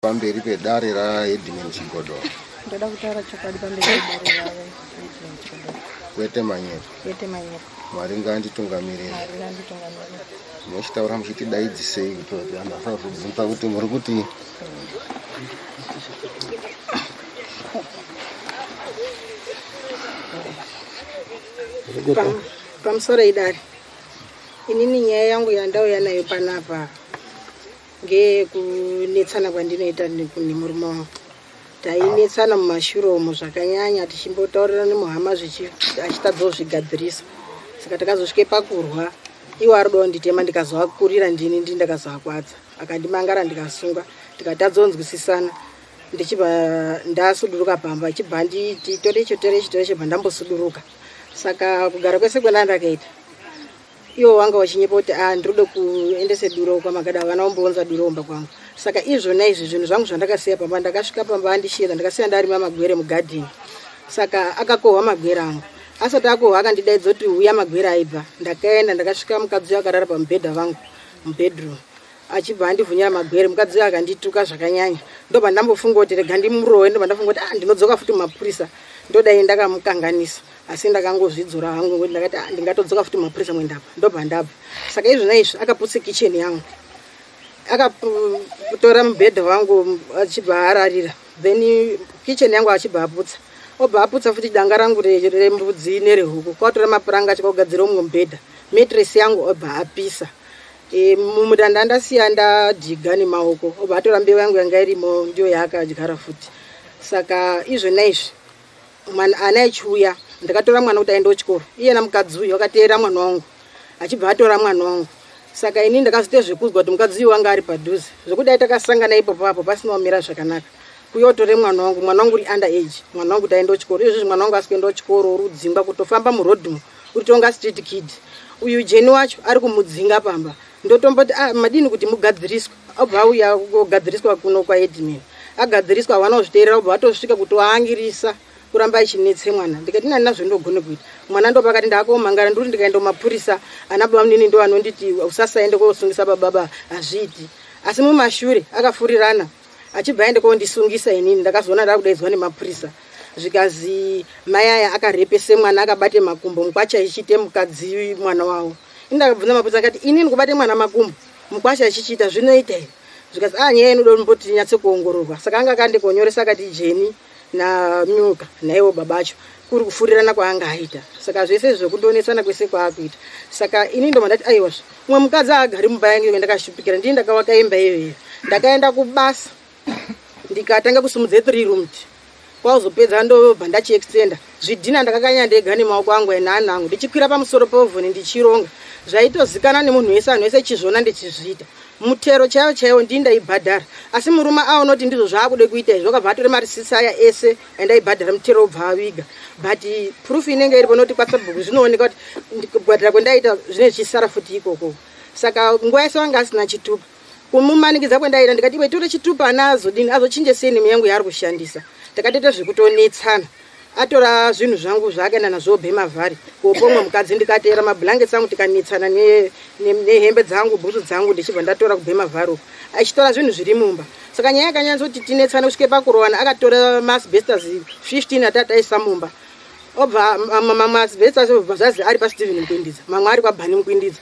Pamberi pedare raHeadman Chigodora. Ndoda kutaura chokwadi pamberi pedare raHeadman Chigodora. Kwete manyepo. Kwete manyepo. Mwari ngaanditungamirire. Mwari ngaanditungamirire. Muchitaura muchiti daidzisei kuti vanhu vasazobvunza kuti muri kuti Pamusoro idare. Inini nyaya yangu yandauya nayo panapa ngeyekunetsana kwandinoita nemurume wangu tainetsana mumashure umo zvakanyanya tichimbotaurirana nemuhama achitadzawo zvigadzirisa saka takazosvike pakurwa iwo ari kuda kunditema ndikazoakurira ndini ndini ndakazoakwadza akandimangara ndikasungwa tikatadza kunzwisisana ndichibva ndasuduruka pamba achibva anditi tore icho tore icho tore icho bva ndambosuduruka saka kugara kwese kwendandakaita iwo wanga wachinyepa kuti ah ndiri kuda kuendese duro kwamagada vana vambounza duro kumba kwangu saka izvona izvi zvinhu zvangu zvandakasiya pamba ndakasvika pamba andishira ndakasiya ndarima magwere mugadheni saka akakohwa magwere angu asati akohwa akandidaidza kuti uya magwere aibva ndakaenda ndakasvika mukadzi uyo akarara pamubhedha vangu mubedroom achibva andivhunyira magwere mukadzi uyo akandituka zvakanyanya ndobva ndambofunga kuti rega ndimurowe ndobva ndafunga kuti ah ndinodzoka futi mumapurisa ndodai ndakamukanganisa asi ndakangozvidzora hangu ngokuti ndakati ah, ndingatodzoka futi mumapurisa mwendapa ndobva ndabva saka izvona izvi akaputsa kitchen yangu akatora mubhedha wangu achibva ararira then kitchen yangu achibva aputsa obva aputsa futi danga rangu rembudzi nerehuku kwatora mapuranga achikogadzira umwe mubhedha metress yangu obva apisa e, mumutanda ndasiya ndadhiga nemaoko obva atora mbeu yangu yanga irimo ndiyo yaakadyara futi saka izvona izvi mwana ana echiuya ndakatora mwana kuti aende kuchikoro iyena mukadzi uyu akateera mwana wangu achibva atora mwana wangu saka ini ndakazoita zvekuzwa kuti mukadzi uyu wanga ari padhuze zvekudai takasangana ipopo apo pasina kumira zvakanaka kuya utore mwana wangu mwana wangu uri under age mwana wangu kuti aende kuchikoro izvozvi mwana wangu asi kuenda kuchikoro uri kudzingwa kutofamba muroad uri tonga street kid uyu jeni wacho ari kumudzinga pamba ndotomboti ah, madini kuti mugadziriswe obva auya kogadziriswa kuno kwaedmin agadziriswa havana kuzviteerera obva vatosvika kutoangirisa kuramba achinetse mwana ndikati nani nazvo ndogone kuita mwana ndopakati ndakomangara ndiri ndikaenda kumapurisa ana baba munini ndo anonditi usasaende kosungisa bababa hazviiti asi mumashure akafurirana achibva aende kondisungisa inini ndakazoona ndakudaidzwa nemapurisa zvikazi mai aya akarepese mwana akabate makumbo mukwacha ichiite mukadzi mwana wavo ini ndakabvunza mapurisa akati inini kubate mwana makumbo mukwasha achichiita zvinoita here zvikazi a ah, nyaya inoda mboti nyatse kuongororwa saka anga akande konyoresa akati jeni namyuka naiwo babacho kuri kufurirana kwaanga aita saka zvese izvo kundonetsana kwese kwaakuita saka ini ndobva ndati aiwazve umwe mukadzi aagari mumba yangu iyo ndakashupikira ndini ndakawaka imba iyoyo ndakaenda kubasa ndikatanga kusumudza three room kwazopedza ndobva ndachiextenda zvidhina ndakakanya ndega nemaoko angu enaana angu ndichikwira pamusoro peovhoni ndichironga zvaitozikana nemunhu wese anhu wese chizvona ndichizviita mutero chaiwo chaiwo ndii ndaibhadhara asi murume aonoti ndizvo zvaakude kuita izvi wakabva atore marisisi aya ese andaibhadhara mutero obva aviga but proof inenge iripo noti kwasabhuku zvinooneka kuti kubhadhara kwendaita zvine zvichisara futi ikoko saka nguva yese vanga asina chitupa kumumanikidza kwendaita ndikati iwe tore chitupa ana azodini azochinje surname yangu yaari kushandisa takatoita zvekutonetsana atora zvinhu zvangu zvaakaenda nazvo bhemavhari kuopa umwe mukadzi ndikateera mablankets angu tikanetsana nehembe dzangu bhutsu dzangu ndichibva ndatora kubhemavhari uko achitora zvinhu zviri mumba saka nyaya yakanyanzoti tinetsane kusvike pakurowana akatora masbesters 15 atataisa mumba obva mamwe asbestos obva zvazi ari pasteven mukwindidza mamwe ari kwabhani mukwindidza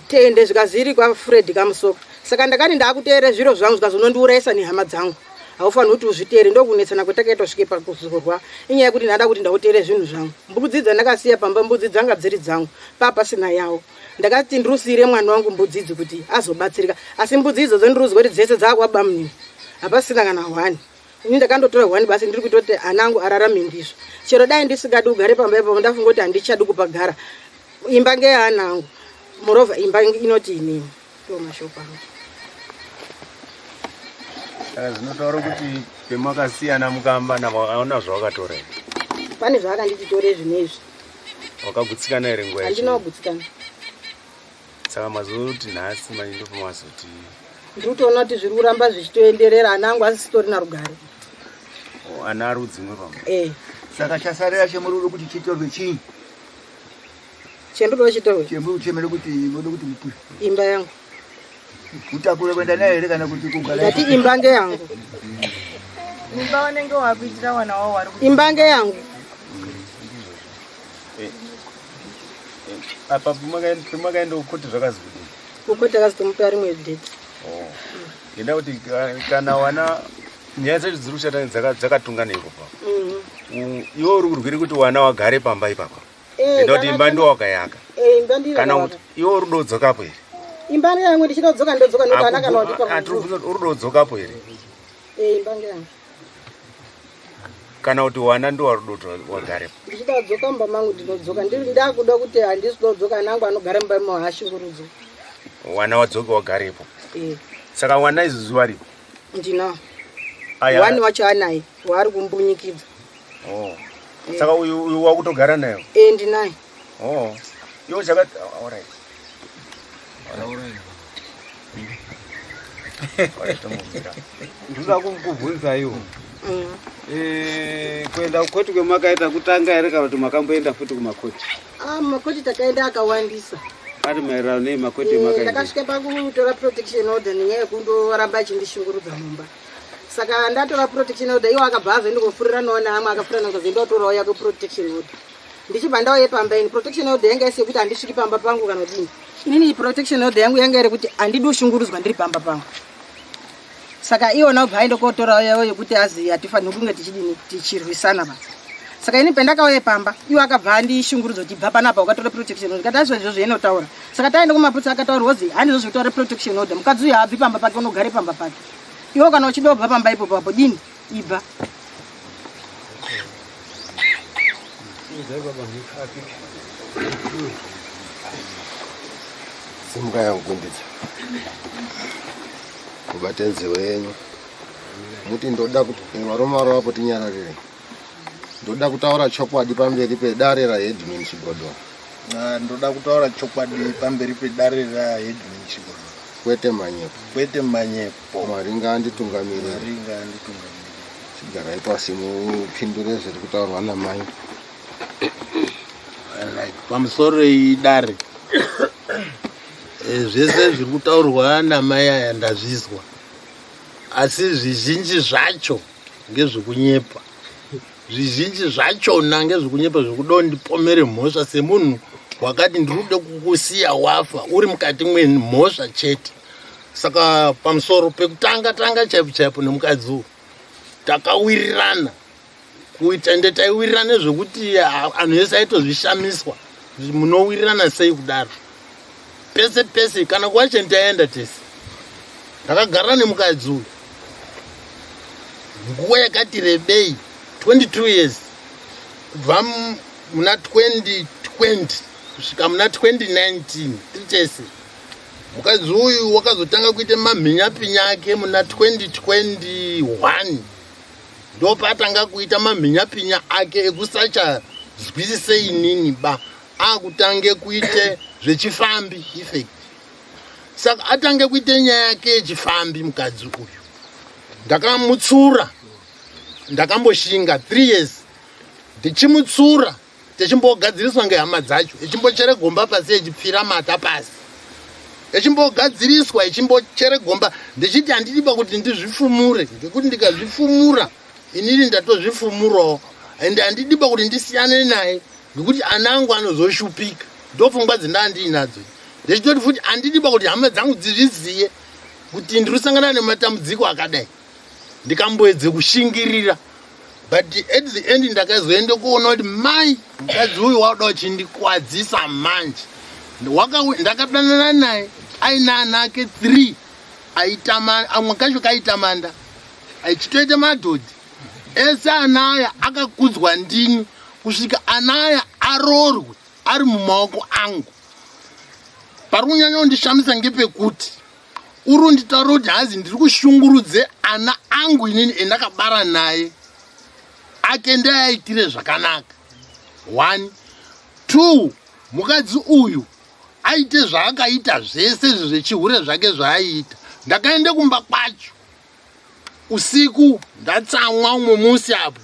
tende zvikaziri kwafred kamusoka saka ndakati ndakuteere zviro zvangu zvikazonondiurayisa nehama dzangu haufaniri kuti uzviteere ndokunetsana kwatakaita kusvike pakuzorwa inyaya yekuti ndada kuti ndauteere zvinhu zvangu mbudzi dzandakasiya pamba mbudzi dzanga dziri dzangu papasina yawo ndakati ndirusiyire mwana wangu mbudzi idzi kuti azobatsirika asi mbudzi idzodzo ndiruzwa kuti dzese dzaakwabamnini hapasina kana hwani ini ndakandotora hwani basi ndiri kuita kuti ana angu ararame ndizvo chero dai ndisingadi kugare pamba ipapo ndafunga kuti handichadi kupagara imba ngeyaana angu moreover imba inoti inini ndo mashoko angu saka zvinotaura kuti pemakasiyana mukambana aona zvawakatora here pane zvaakanditi tore zvinezvi wakagutsikana here nguva handina kugutsikana saka mazoti nhasi manje ndopamazoti ndiri kutoona kuti zviri kuramba zvichitoenderera ana angu asisitorina rugare oh, ana ari kudzingwa pamwe eh. saka chasarira chemuri kuti chitorwe chii chendoda chitorwe chemuri chemere kuti munoda kuti mupuwe imba yangu utakure kuenda nayo here kana kuti kugara ndati imba ngeyangu Imba wanenge wakuitira wana wao wari Imba ngeyangu. Eh, eh, apa pamakaenda kukoti zvakazi kudini? Kukoti akazotomupa rimwe date. Oh. Ngenda kuti kana wana nyaya dzacho dziri kushata dzakatunga neiko pa. Iwe uri kurwira kuti wana wagare pamba ipapa. Eh, Ngenda kuti kana imba ndiwo wakayaka. Eh, imba ndiyo Kana yakavaka. kuti iwe uri kudodzokapo here? Imba ngeyangu, ndichida kudzoka ndodzoka nekuti ana kana wandipa Atiri kubvunza kuti uri kudodzokapo here? Eh, imba ngeyangu. Kana kuti wana ndiwo wari kudoti wagarepo. Ndichida kudzoka mumba mangu ndinodzoka. Ndiri ndakuda kuti handisi kudzoka, ana angu anogara mumba imo haashungurudzwi. Wana wadzoke wagarepo. Eh. Saka wana izvozvi waripo? Ndinawo. Aya. Wani wacho anaye waari kumbunyikidza. Oh. Saka uyu wakutogara nayo? Eh, ndinaye. Oh. Iwe chakati all right. Alright, tombomira. Ndinoda kukubvunza iwo. Eh, kuenda kukoti kwemakaita kutanga here kana kuti makamboenda futi kumakoti? Ah, makoti takaenda akawandisa. Ari maererano nei makoti Eh, emakaenda? Ndakasvika pakutora protection order nenyaya yekundoramba achindishungurudza mumba. Saka ndatora protection order, iwo akabva azoenda kofuriranawo neamwe, akafurirana akazoenda otorawo yake protection order. Ndichibva ndauye pamba ini, protection order yanga isi yekuti handisviki pamba pangu kana kudini. Inini protection order yangu yanga iri kuti handidi kushungurudzwa ndiri pamba pangu. Saka iwona ubva aenda kotorawo yawo yekuti azi hatifaniri kunge tichidini tichirwisana basa. Saka ini pandakauye pamba, iwo akabva andishungurudza kuti bva panapa ukatora protection order. Ndikati azvo izvozvo inotaura. Saka taenda kumapurisa akataurwa kuti handizvo zvekutaura protection order. Mukadzi uyu haabvi pamba pake, unogare pamba pake. Iwo kana uchida kubva pamba ipopo apo dini ibva. Simuka yangu kundidza. Mubate nzeve yenyu. Muti ndoda kuti varume vari vapo tinyararire. Ndoda kutaura chokwadi pamberi pedare raHeadman Chigodora. Ndoda kutaura chokwadi pamberi pedare raHeadman Chigodora. Kwete manyepo. Kwete manyepo. Mwari ngaanditungamirire. Mwari ngaanditungamirire. Chigarai pasi mupindure zviri kutaurwa namai. Right. Pamusoro idare. Zvese zviri kutaurwa namai aya ndazvizwa. Asi zvizhinji zvacho ngezvekunyepa. Zvizhinji zvachona ngezvekunyepa zvekuda kundipomere mhosva semunhu wakati ndiri kuda kukusiya wafa uri mukati mwemhosva chete. Saka pamusoro pekutanga tanga chaipo chaipo nemukadzi uyu takawirirana kuita ende taiwirirana zvekuti anhu ese aitozvishamiswa kuti munowirirana sei kudaro pese pese kana kuwacheni taenda tese. Ndakagara nemukadzi uyu nguva yakati rebei 22 years kubva muna 2020 kusvika muna 2019 tiri tese. Mukadzi uyu wakazotanga kuita mamhinyapinya ake muna 2021 ndopaatanga kuita mamhinyapinya ake ekusachazwisise inini ba akutange kuite zvechifambi effect. Saka atange kuite nyaya yake yechifambi mukadzi uyu ndakamutsura, ndakamboshinga 3 years ndichimutsura tichimbogadziriswa ngehama dzacho, ichimbochere gomba pasi ichipfira mata pasi, ichimbogadziriswa ichimbochere gomba, ndichiti handidiba kuti ndizvifumure ngekuti ndikazvifumura inini ndatozvifumurawo, ende handidiba kuti ndisiyane naye ngekuti ana angu anozoshupika. Ndopfungwa dzindaa ndiinadzo, ndichitoti futi handidiba kuti hama dzangu dzizviziye kuti ndiri kusangana nematambudziko akadai. Ndikamboedze kushingirira, but at the end ndakazoenda kuona kuti mai mukadzi uyu wauda uchindikwadzisa manje. Ndakadanana naye aina ana ake 3 aitama, amwe kacho kaitamanda aichitoita madhodhi ese. Ana aya akakudzwa ndini kusvika ana aya arorwe ari mumaoko angu. Pari kunyanya kundishamisa ngepekuti uri unditaura kuti hazi ndiri kushungurudze ana angu inini endakabara naye ake ndayaitire zvakanaka. 1 2 mukadzi uyu aite zvaakaita zvese izvi zvechihure zvake zvaaiita. Ndakaende kumba kwacho usiku ndatsamwa umwe musi apo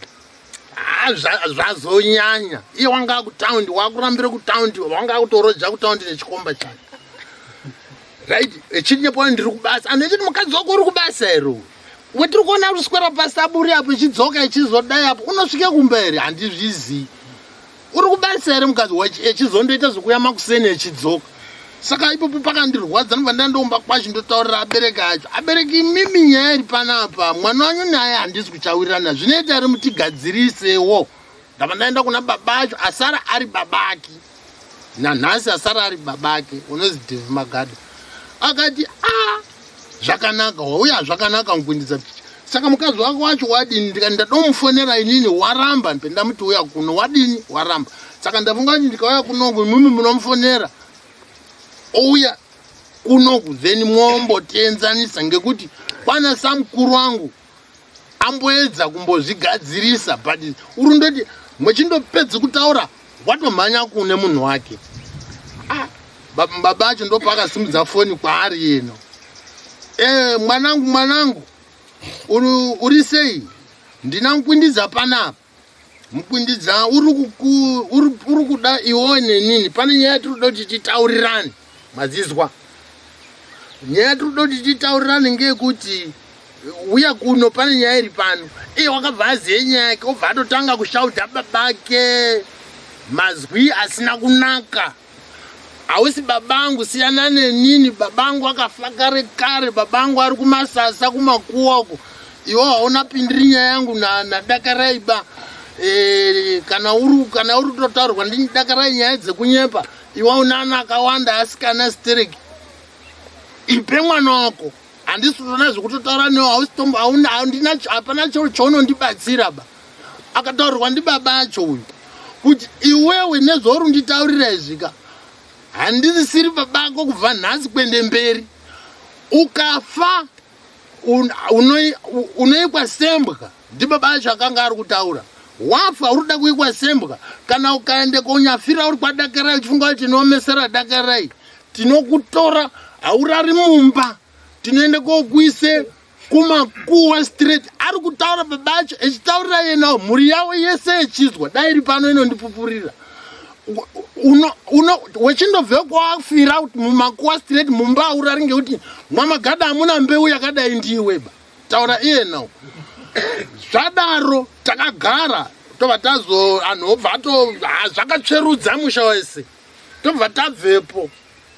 zvazonyanya. Iye wanga akutaundi, wakurambire kutaundi, wanga akutoroja kutaundi nechikomba chake, right? Echinyepo ndiri kubasa, anhu echiti mukadzi wako uri kubasa here uyu? Wetiri kuona ari kuswera pasaburi apo ichidzoka ichizodai apo unosvike kumba here? Handizvizii. Uri kubasa here mukadzi echizondoita zvekuya makuseni echidzoka? Saka ipopo pakandirwadza ndobva ndandoumba kwacho ndotaurira abereki acho. Abereki imimi nyaya iri panapa mwana wanyu naye handisi kuchawirirana zvinoita here mutigadzirisewo. Ndabva ndaenda kuna baba acho asara ari babake. Nanhasi asara ari babake unozi Dave Magada. Akati a ah, zvakanaka wauya zvakanaka mukwindidza saka mukadzi wako wacho wadini ndikati ndadomufonera inini waramba ndamuti uya kuno wadini waramba saka ndafunga kuti ndikauya kunoku imimi munomufonera ouya kunoku then mombotenzanisa ngekuti kwana samukuru wangu amboedza kumbozvigadzirisa but uri ndoti muchindopedzi kutaura watomhanya kune munhu wake ah, baba acho ndopaakasimudza foni kwaari yeno e, mwanangu mwanangu uri, uri sei ndina mukwindidza panapa Mukwindidza uri kuda iwewe nenini pane nyaya yatiri kuda kuti titaurirane mazizwa nyaya yatiri kuda kuti titaurirane ngeyekuti uya kuno pane nyaya iri pano iye wakabva azive nyaya yake obva atotanga kushauta babake mazwi asina kunaka hausi babangu siyana nenini babangu akafa kare kare babangu ari kumasasa kumakuwa uko iwe hauna pindiri nyaya yangu nadakarai ba e, kana uri kana uri kutotaurwa ndini dakarai nyaya dzekunyepa iwe una ana akawanda asikana stereki ipe mwana wako handisi kutoona zvekutotaura newe hausitombo hauna hapana chaunondibatsira ba akataurirwa ndibaba acho uyu kuti iwewe nezvauri unditaurira izvika handisisiri babako kubva nhasi kuende mberi ukafa unoikwa sembwa ndibaba acho akanga ari kutaura wafa uri kuda kuikwa sembwa kana ukaende konyafira uri kwadakarai uchifunga kuti tinoomesera dakarai tinokutora haurari mumba tinoende kokuise kumakuwa straight ari kutaura baba acho echitaurira yenawo mhuri yavo yese yechizwa dai iri pano inondipupurira wechindobve kwafira mumakuwa straight mumba aurari ngekuti mwamagada amuna mbeu yakadai ndiwe ba taura iye nawo zvadaro takagara tobva tazo anhu obva ato zvakatsverudza musha wese tobva tabvepo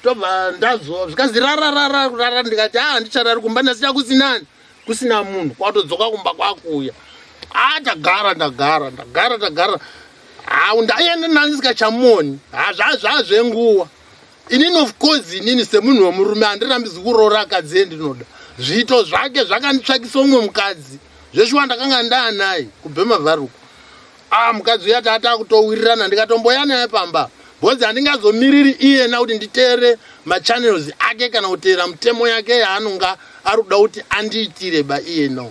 tobva ndazo zvikanzi rararara rara ndikati a handicharari kumba ndasiya kusinani kusina munhu kwatodzoka kumba kwakuuya a tagara ndagara ndagara tagara hau ndaienda ndandisikachamuoni hazvazvazvenguva inini of course inini semunhu wemurume handirambizi kuroora akadzi endinoda zviito zvake zvakanditsvakisa umwe mukadzi zveshuwa ndakanga ndaanaye kubhema vharuku ah mukadzi uya tata kutowirirana ndikatomboya naye pamba bhozi handingazomiriri iyena kuti nditeere machannels ake kana kuteera mutemo yake yaanonga ari kuda kuti andiitire ba iyena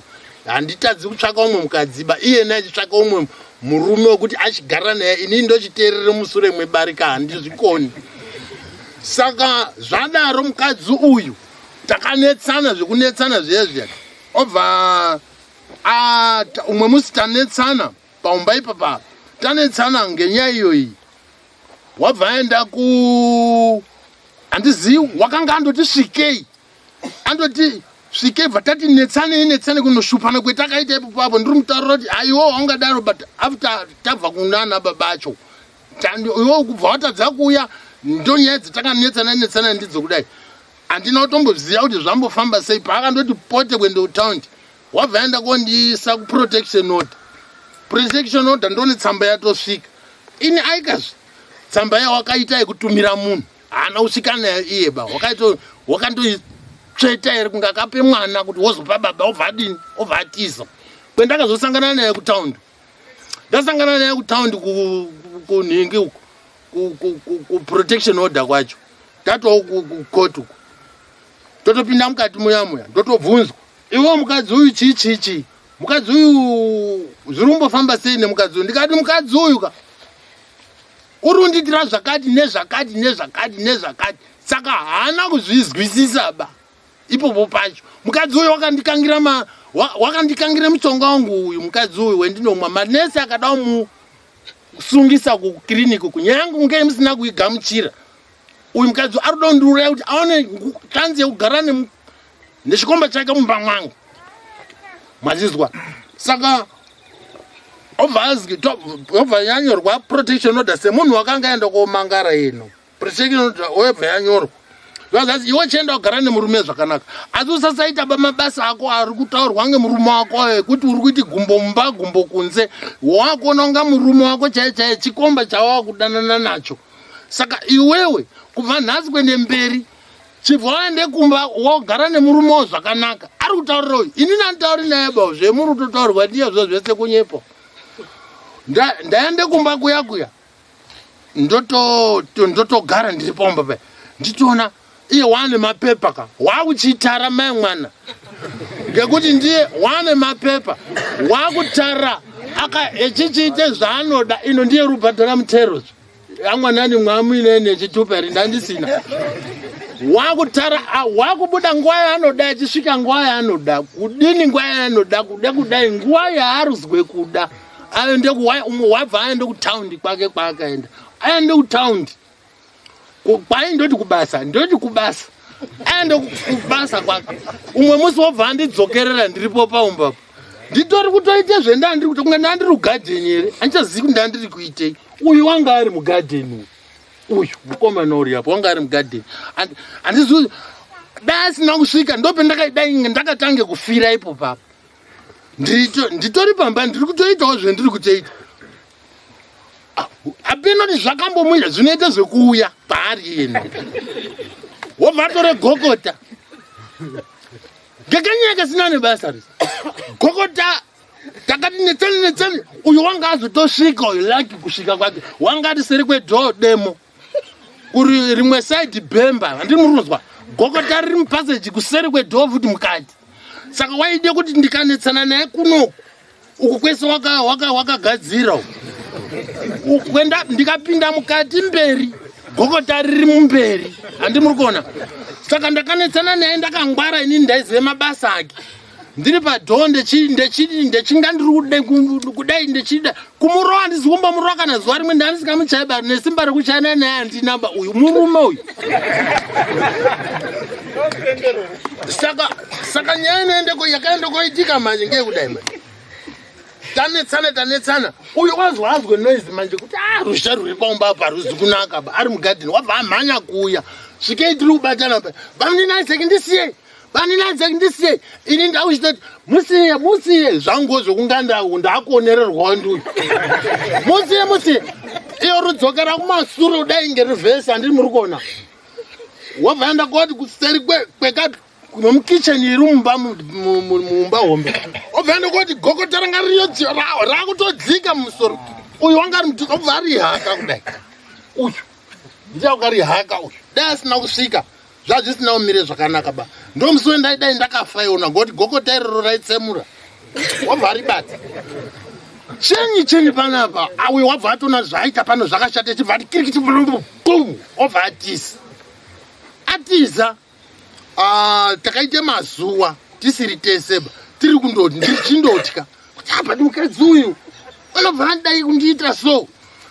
handitadzi kutsvaka umwe mukadzi ba iyena achitsvaka umwe murume wekuti achigara naye inini ndochiteerere musure mwebarika handizvikoni saka zvadaro mukadzi uyu takanetsana zvekunetsana zviya zviya obva umwe musi tanetsana paumba ipapa tanetsana ngenyaya iyoyi wabva aenda ku handizivi wakanga andoti svikei andoti svikei bva tati netsanei netsane kunoshupana kwetakaita ipopo apo ndiri mutaurira kuti aiwo waungadaro but after tabva kunana baba acho iwo kubva watadza kuuya ndonyaya dzatakanetsana netsana ndidzo kudai handina kutomboziva kuti zvambofamba sei paakandoti pote kuenda kutaundi wabva aenda kondiisa kuprotection order protection order ndone tsamba yatosvika ini aikazve tsamba iya wakaita yekutumira munhu haana kusvika nayo iye ba wakaito wakandoitsveta here kunge akape mwana kuti wozopa baba obva adini obva atiza kwendakazosangana naye kutaundi ndasangana naye kutaundi kunhingi uku kuprotection order kwacho tatowo kukoti uku totopinda mukati muya muya ndotobvunzwa iwe mukadzi uyu chii chii chii mukadzi uyu zviri kumbofamba sei nemukadzi uyu ndikati mukadzi uyu ka uri kundiitira zvakati nezvakati nezvakati nezvakati saka haana kuzvizwisisa ba ipopo pacho mukadzi uyu wakandikangira ma wakandikangira mushonga wangu uyu mukadzi uyu wendinomwa manesi akada kumusungisa kukiriniki uku nyaya yangu ngei musina kuigamuchira uyu mukadzi ari kuda kundiuraya kuti aone chanzi yekugara nechikomba chake mumba mwangu. Mazvizwa? Saka obva azwi obva yanyorwa protection order semunhu wakanga aenda komangara ino protection order obva yanyorwa. Zvazi iwe chienda kugara nemurume zvakanaka, asi usasaita ba mabasa ako ari kutaurwa ngemurume wako ekuti uri kuiti gumbo mumba gumbo kunze, wakuona kunga murume wako chaiye chaiye chikomba chawakudanana nacho. Saka iwewe kubva nhasi kuende mberi chibva waende kumba wogara nemurume wo zvakanaka. Ari kutaurira uyu, ini nanditauri naye ba zvemuri kutotaurwa ndiye zvo zvese kunyepo. Ndaende kumba kuya kuya ndotogara ndiri pamba paya, nditoona iye wane mapepa ka, wakuchitara mai mwana ngekuti ndiye wane mapepa wakutara aka echichiite zvaanoda. Ino ndiye rubhadhara mutero amwanani mwamuine nechitupa iri ndandisina. Wakutara wakubuda nguva yaanoda, achisvika nguva yaanoda, kudini nguva yaanoda kuda kudai nguva yaaruzwe kuda aende umwe wabva aende kutaundi kwake kwaakaenda, aende kutaundi kwai ndoti kubasa, ndoti kubasa, aende kubasa kwake. Umwe musi wobva andidzokerera ndiripo paumbapo, nditori kutoite zvendandiri kuita kunga ndandiri kugadheni here, handichazivi kuti ndandiri kuitei. Uyu wanga ari mugadheni uyu, mukomana uri apo wanga ari mugadheni, handizivi dai asina kusvika ndopendakadai ndakatange kufira ipo papo. Nditori pamba ndiri kutoitawo zvendiri kutoita, apeno kuti zvakambomuita zvinoita zvekuuya paari iyena, wobva atore gokota ngekanyaya kasina nebasa rese. Gokota takati netsani netsani, uyu wanga azotosvika uyu laki kusvika kwake wanga ari seri kwedhoo demo kuri rimwe side bhemba, handiri murunzwa gokota riri mupaseji kuseri kwedhoo futi mukati. Saka waide kuti ndikanetsana naye kunoku uku kwese wakagadzira uku kwenda, ndikapinda mukati mberi gokota riri mumberi, handi muri kuona? Saka ndakanetsana naye ndakangwara, inini ndaizive mabasa ake. Ndiri padhoo ndechinga ndiri kudai ndechida kumurova, handizi kumbomurova kana zuva rimwe, ndandisikamuchaiba nesimba rekuchayana naye handinamba uyu murume uyu. Saka nyaya inoendeko yakaenda koitika manje ngeyekudai manje, tanetsana tanetsana, uyu wazwa azwe noise manje kuti a ruzha rwuri paumba apa haruzi kunaka ba, ari mugadheni, wabva amhanya kuuya, svikei tiri kubatana pa bamunini Isaac, ndisiyei bamunini Isaac, ndisiyei. Ini ndauchitoti musiye musiye zvanguwo zvekunga ndakuonererwawo ndiuyu, musiye musiye. Iyo rudzokera kumasure kudai ngerivhesi, handiri muri kuona? Wabva enda koti kuseri kwekati nomukitchen iri mumba mumba hombe, obva enda koti gokota ranga rakutodzika mumusoro. Uyu wanga ari mutuka, obva arihaka kudai, uyu ndiye wakarihaka uyu. Dai asina kusvika zvazvisina kumire zvakanaka ba, ndomusi wendaidai ndakafa iona ngoti gokota iroro raitsemura. Wabva aribata chenyi chenyi panapa, awe wabva atona zvaaita pano zvakashata, chibva ati kirikiti bum, obva atiza atiza. Takaita mazuva tisiri tese ba, tiri kundoti ndichindotya kuti apa mukadzi uyu anobva adai kundiita so,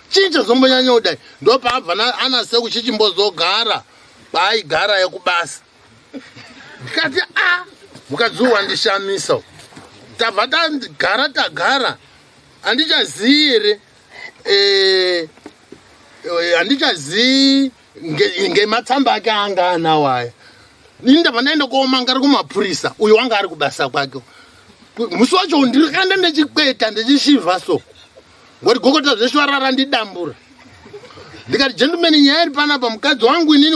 chii chazombonyanya kudai? Ndopaabva anase kuchichimbozogara paaigara yekubasa. Ndikati a mukadzi uyu wandishamisa. Tabva tagara tagara, handichazii here, handichazii ngematsamba ake anga anawo aya. Ini ndabva ndaenda koomangara kumapurisa, uyu wanga ari kubasa kwake. Musi wacho ndikaenda ndechikweta ndechishivha so ngoti gokota zveshuwa rarandidambura. Ndikati, gentleman, nyaya iri panapa, mukadzi wangu inini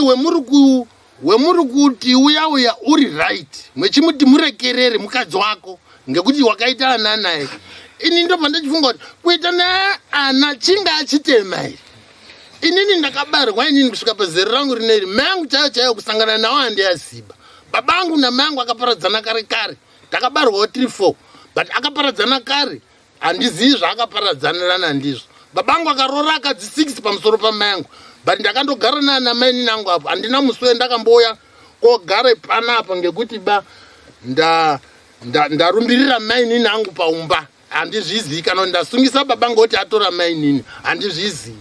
wemuri kuti uya uya uri right, mwechimuti murekerere mukadzi wako ngekuti wakaita ana naye. Ini ndobva ndachifunga kuti kuita naye ana chinga achitema here? Inini ndakabarwa inini kusvika pazera rangu rineri, mai angu chaiyo chaiyo kusangana nawo handiyaziba. Baba angu namai angu akaparadzana kare kare, takabarwawo 3 4 but akaparadzana kare, handizivi zvaakaparadzanirana ndizvo. Baba angu akaroora akadzi 6 pamusoro pamai angu, but ndakandogara naana mai ninangu apo, handina musi wendakambouya kogara panapa ngekuti ba ndarumbirira mai nini angu paumba, handizvizii, kana kuti ndasungisa baba ngoti atora mai nini, handizvizii.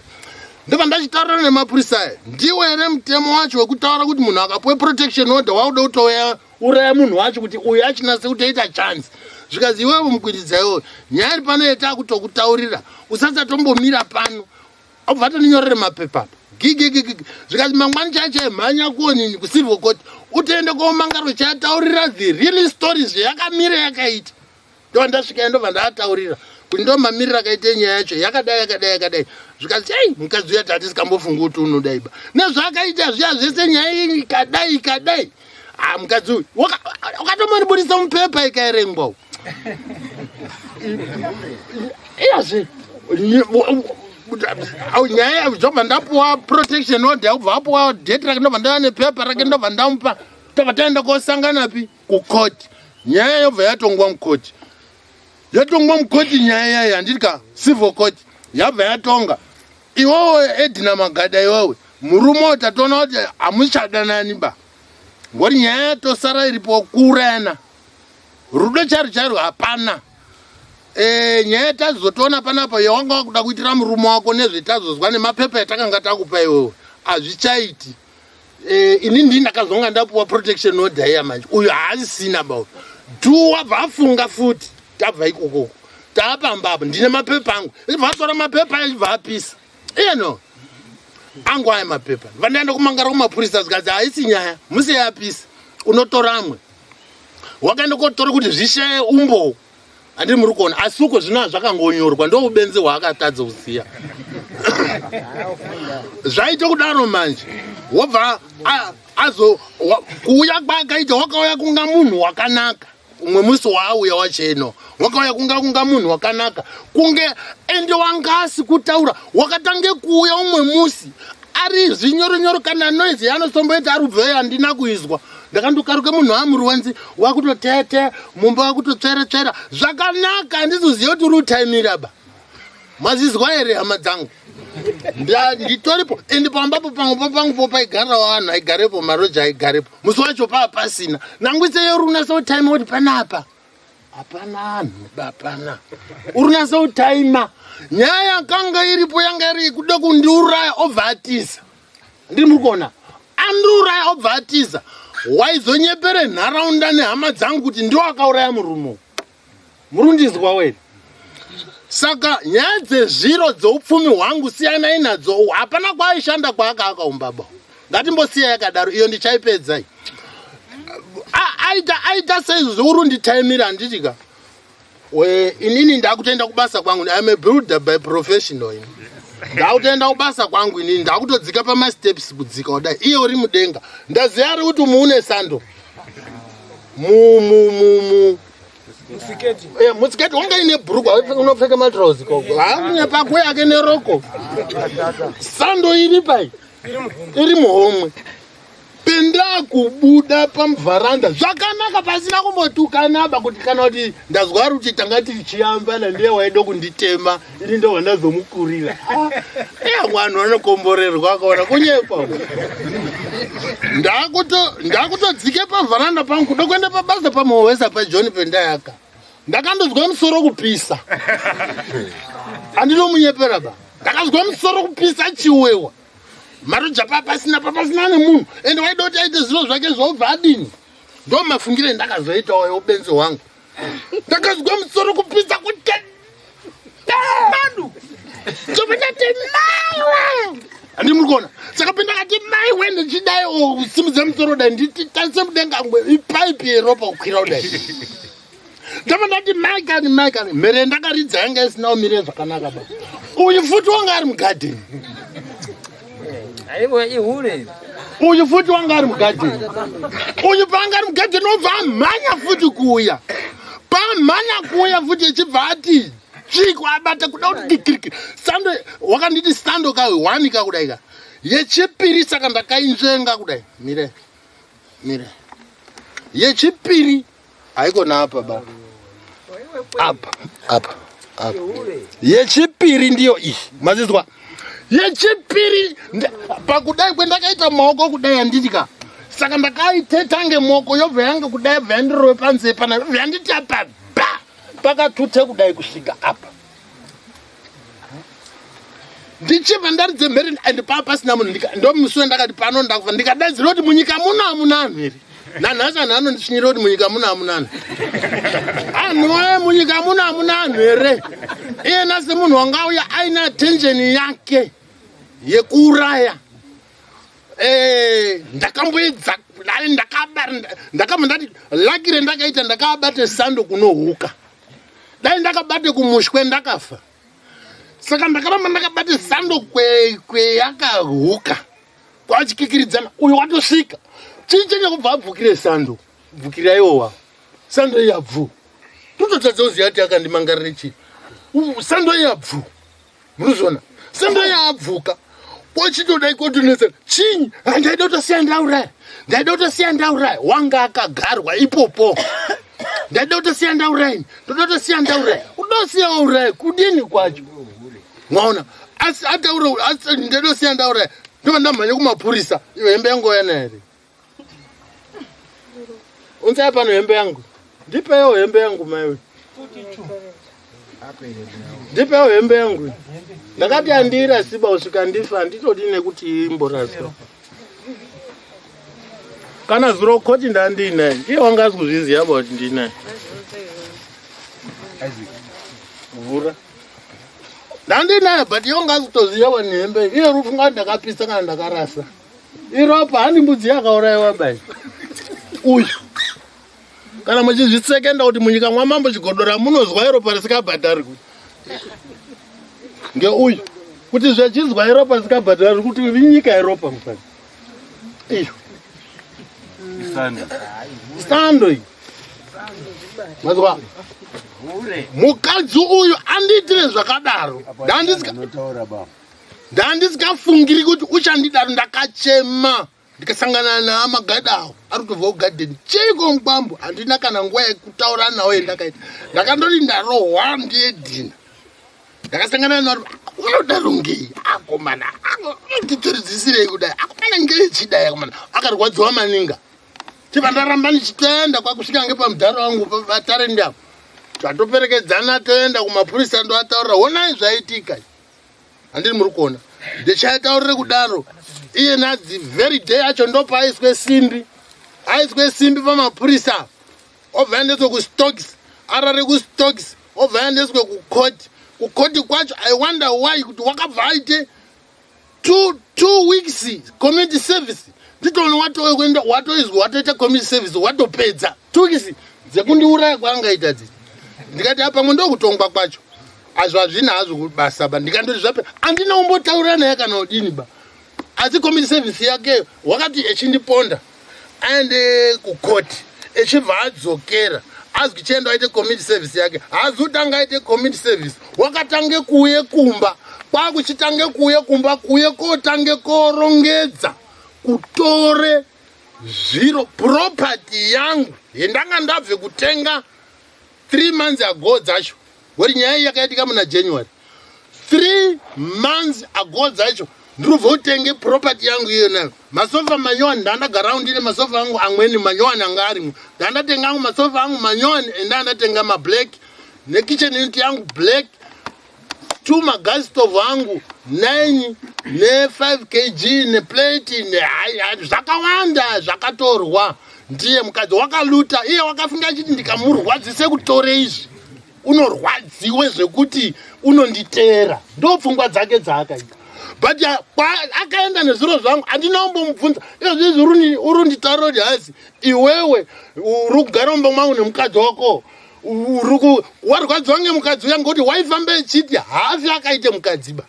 Ndobva ndachitaurira nemapurisa aya, ndiwo here mutemo wacho wekutaura kuti munhu akapuwe protection order wakuda kutouya uraya munhu wacho kuti uyu achinase kutoita chance? Zvikanzi iwewe mukwididza iwewe, nyaya iri pano yetakutokutaurira, usasatombomira pano. Obva atondinyorere mapepa apa. Gigigigi. Zvikanzi mangwani chaya chaimhanya kuonini kucivil court, utoende komangaro chayataurira the real stories zvayakamira yakaita. Ndobva ndasvika ndobva ndaataurira kuti ndo mamiriro akaita nyaya yacho yakadai yakadai yakadai. Zvikanzi ei mukadzi uya tatisingambofungi kuti unodai ba nezvaakaita zviya zvese nyaya iyi ikadai ikadai. Ah, mukadzi uyu wakatomboribudisa mupepa ikaerengwa iyazve nyaya ndobva ndapuwa protection order ubva apuwa date rake ndobva ndava nepepa rake ndobva ndamupa tobva taenda kosanganapi kukoti. Nyaya yobva yatongwa mukoti, yatongwa mukoti nyaya yayo handiti ka civil court yabva yatonga. Iwewe Edina Magada, iwewe murume tatoona kuti hamuchadanani ba, ngori nyaya yatosara iripo kuurayana, rudo charo charo hapana. Nyaya tazotoona panapa yawanga wakuda kuitira murume wako nezvetazozwa nemapepa yatakanga takupa iwewe hazvichaiti. Ini ndini ndakazonga ndapuwa protection order iya manje, uyu haasisina ba tu wabva afunga futi. Tabva ikoko taapamba apo ndine mapepa angu, ibva atora mapepa achibva apisa iyeno angu aya mapepa. Vandaenda kumangara kumapurisa, zvikanzi haisi nyaya, musi yapisa unotora amwe. Wakaenda kotora kuti zvishaye umbowo, handiri muri kuona, asi uko zvino zvakangonyorwa ndo ubenzi hwaakatadza kuziya zvaita kudaro manje. Wobva azo kuuya kwaakaita, wakauya kunga munhu wakanaka. Umwe musi waauya wacheno wakauya kunga munhu wakanaka kunge ende wangasi kutaura. Wakatange kuuya umwe musi ari zvinyoronyoro, kana noise yanosomboita ari ubveyo handina kuizwa. Ndakandokaruke munhu amuruwanzi wakutoteyateya mumba wakutotsvera-tsvera zvakanaka, handizoziva kuti uri utaimira ba. Mazizwa here hama dzangu? Nditoripo ende pambapo pangu pangu po paigarawo vanhu aigarepo, maroja aigarepo. Musi wacho paa pasina nangwise yorunasa utaima kuti panapa hapana anhu bapana urunasa utaima. Nyaya yakanga iripo yanga iri kuda kundiuraya obva atiza, ndiri muri kuona andiuraya obva atiza. Waizonyepere nharaunda nehama dzangu kuti ndiwo akauraya murume, murundizwa were. Saka nyaya dzezviro dzeupfumi hwangu siyanai nadzo, hapana kwaaishanda kwaakaakaumba ba, ngatimbosiya yakadaro iyo, ndichaipedzai. Aita seizvozvo uri unditaimira handiti ka. Inini ndakutoenda kubasa kwangu, I'm a builder by professional ini. Ndakutoenda kubasa kwangu inini, ndakutodzika pamasteps kudzika kudai, iye uri mudenga. Ndaziva ari kuti muune sando mu mu mu mu musiketi wanga ine bhurukwa, unopfeka matrauzi koko hakunyepa yake neroko, sando iri pai iri muhomwe. Pendakubuda pamuvharanda zvakanaka pasina kumbotukanaba kuti kana kuti ndazwa ari kuti tanga tichiyambana ndiye waida kunditema, ini ndobva ndazomukurira. Iya vanhu vanokomborerwa akaona kunyepa. Ndakutodzike pavharanda pangu kuda kuenda pabasa pamuhowesa paJohn pendayaka, ndakandozwa musoro kupisa, handinomunyepera ba, ndakazwa musoro kupisa chiwewa maroja papasina papasina nemunhu ende waida kuti aite zviro zvake zvobva adini. Ndo mafungiro endakazoitawo eubenzi hwangu. Ndakazwa musoro kupisa kuti manu ndobva ndati maiwe, handi muri kuona. Saka pendakati maiwe ndichidai kusimudza musoro dai nditarise mudenga ngwe ipaipi yeropa kukwira kudai. Ndobva ndati mai kani, mai kani, mhere ndakaridza yanga isina kumire zvakanaka ba. Uyu futi wanga ari mugadheni. Aiwa ihure. Uyu futi wanga ari mugadheni. Uyu paanga ari mugadheni obva amhanya futi kuuya, pamhanya kuuya futi echibva ati tsviko abata kuda kuti kikiriki sando. Wakanditi sando ka one ka kudai ka yechipiri, saka ndakainzvenga kudai, mire mire yechipiri haikona apa ba, apa apa apa yechipiri ndiyo iyi, mazizwa yechipiri pakudai kwendakaita maoko kudai handiti ka. Saka ndakaitetange moko yobva yange kudai bva yandirove panze pana yobva yanditi apa ba pakatute kudai kusvika apa, ndichibva ndaridze mhere and paa pasina munhu. Ndo musi wendakati pano ndakufa, ndikadaidzira kuti munyika muno hamuna anhu here. Nanhasi anhu anondisvinyira kuti munyika muno hamuna anhu. Anhu woye, munyika muno hamuna anhu here? Iyena semunhu wanga auya aine attention yake yekuuraya. Ndakamboedza dai ndakabva ndati laki rendakaita, ndakabate sando kunohuka. Dai ndakabate kumushwe, ndakafa. Saka ndakaramba ndakabate sando kweyakahuka, kwachikikiridzana. Uyu watosvika, chii chenge kubva abvukire sando, bvukira iwowa sando iya bvu. Tototadza kuziva kuti akandimangarire chii. Sando iya bvu, munozviona, sando iya abvuka, kwachitodai kotonetsa chinyi. Handaida kutosiya ndauraya, ndaida kutosiya ndauraya. Wanga akagarwa ipopo. Ndaida kutosiya ndauraya, ndoda kutosiya ndauraya. Udosiya wauraya kudini kwacho? Mwaona, asi ataura asi ndadosiya ndauraya, ndobva ndamhanya kumapurisa. Iwe, hembe yangu yana here? Unzai pano hembe yangu, ndipewo hembe yangu maiwe, ndipewo hembe yangu. Ndakati handiirasiba kusvika ndifa, handitodi nekuti imboraswa. Kana zuro koti ndandiinaye, iye wanga asi kuzviziva ba kuti ndinaye. Vhura, ndandinaye, but iye wanga asi kutoziva ba nehembe iye. Rufunga ndakapisa kana ndakarasa iropa, handi mbudzi yakaurayiwa bai uyu. Kana muchizvitsekenda kuti munyika mwamambo Chigodora munozwa iropa risikabhadharwi ngeuyu, kuti zvechizwa iropa risikabhadharwi, kuti inyika iropa mufani iyo. Sando iyi, mazwa, mukadzi uyu andiitire zvakadaro. Unotaura baba. Ndandisingafungiri kuti uchandidaro. Ndakachema, ndikasangana naamagadawo ari kutobva kugadheni. Cheiko mukwambo? Handina kana nguva yekutaura nawo yendakaita. Ndakandoti ndarohwa ndiedhina. Ndakasangana naro, unodaro ngei akomana? Unotitsoridzisirei kudai akomana? Ngei chidai akomana? Akarwadziwa maninga. Chibva ndaramba ndichitoenda kwakusvika ngepamudharo wangu patarendi apo. Tatoperekedzana, toenda kumapurisa, ndoataurira, honai zvaitika, handiri muri kuona. Ndichaitaurire kudaro iye nadzi very day acho ndopaaiswe simbi, aiswe simbi pamapurisa, obva aendeswe kuStokes, arare kuStokes, obva aendeswe kukoti. Kukoti kwacho, I wonder why kuti wakabva aite 2 weeks community service. Nditoona watoenda, watoizwa, watoita community service, watopedza 2 weeks dzekundiuraya kwaangaita dzidzi. Ndikati apamwe ndokutongwa kwacho, azvo hazvina hazvo basa ba. Ndikandoti zvape, handina kumbotaura naye kana udini ba. Asi community service yake wakati echindiponda aende kukoti, echibva adzokera, azwi chienda aite community service yake. Haazi kutanga aite community service, wakatange kuuye kumba, kwakuchitange kuuye kumba, kuuye kotange korongedza kutore zviro, property yangu yendanga ndabve kutenga 3 months ago dzacho. Wori nyaya iyi yakaitika muna January, 3 months ago dzacho ndirobva kutenge property yangu iyo nayo. Masofa manyowani, ndandagarawo ndine masofa angu amweni manyowani anga arimo. Ndandatenga angu masofa angu manyowani, endandatenga mablack, nekitchen unit yangu black, two magas stove angu 9 ne5 kg, neplate, zvakawanda zvakatorwa ndiye mukadzi. Wakaluta iye, wakafunga achiti ndikamurwadzise kutore izvi, unorwadziwe zvekuti unonditeera. Ndo pfungwa dzake dzaakaita. But akaenda nezviro zvangu, handina kumbomubvunza. Izvizvi uri nditaura kuti hazi iwewe uri kugara mumba mwangu nemukadzi wako, warwadziwa ngemukadzi uya, ngekuti waifamba echiti haafi akaite mukadziba.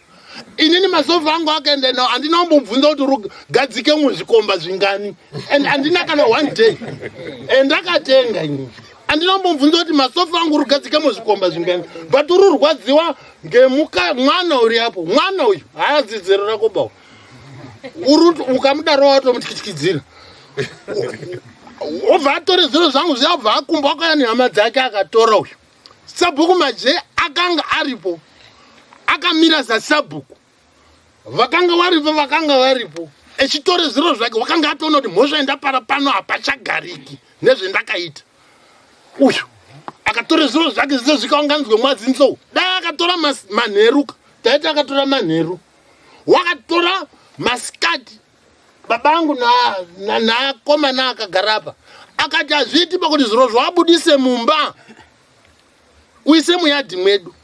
Inini masofa angu akaenda nawo, handina kumbobvunza kuti uri gadzike muzvikomba zvingani, and handina kana one day and akatenga. Inini handina kumbobvunza kuti masofa angu uri gadzike muzvikomba zvingani, but uri rwadziwa ngemuka mwana uri apo. Mwana uyu haazi zero rako bawo, ukamudaro watomutyityizira. Obva atore zviro zvangu zviya, obva akumba, akauya nehama dzake, akatora. Uyu sabhuku Maje akanga aripo, akamira sasabhuku. Vakanga varipo, vakanga varipo echitore zviro zvake. Wakanga atoona kuti mhosva yandapara pano hapachagariki nezvendakaita. Uyu akatore zviro zvake zvise zvikaunganidzwe mwadzinzou. Dai akatora manheru, taiti akatora manheru, wakatora masikati. Baba angu naakomana akagara apa. Akati hazviiti pakuti zviro zvawabudise mumba uise muyadhi mwedu.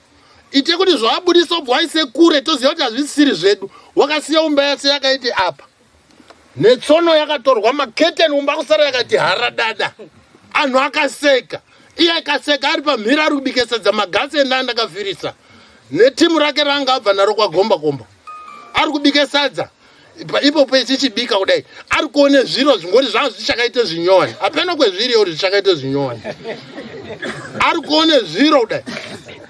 Ite kuti zvawabudisa ubva waise kure toziva kuti hazvisiri zvedu. Wakasiya umba yase yakaite apa. Netsono yakatorwa maketeni umba kusara yakati haradada. Anhu akaseka. Iye akaseka ari pamhiri ari kubike sadza magasi enda andakafirisa. Netimu rake raanga abva naro kwagomba komba. Ari kubike sadza. Ipopo ichichibika kudai ari kuone zviro zvingori zvanga zvichakaite zvinyowani hapena kwezviriyo kuti zvichakaite zvinyowani ari kuone zviro kudai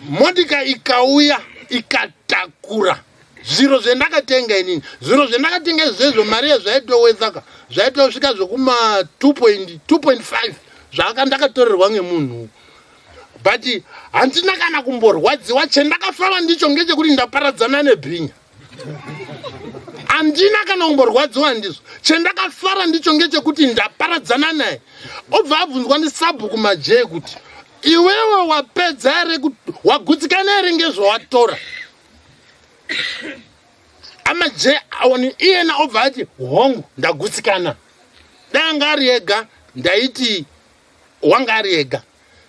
motika ikauya ikatakura zviro zvendakatenga inini zviro zvendakatenga izvezvo mari yezvaitowedzaka zvaitosvika zvekuma 2.5 zvaka ndakatorerwa ngemunhu but handina kana kumborwadziwa chendakafara ndicho ngechekuti ndaparadzana nebhinya handina kana kumborwadziwa ndizvo chendakafara ndicho ngechekuti ndaparadzana naye obva abvunzwa ndisabhuku majee kuti iwewe wapedza here wagutsikana here ngezvawatora amajee awani iyena obva ati hongu ndagutsikana dai anga ari ega ndaiti wanga ari ega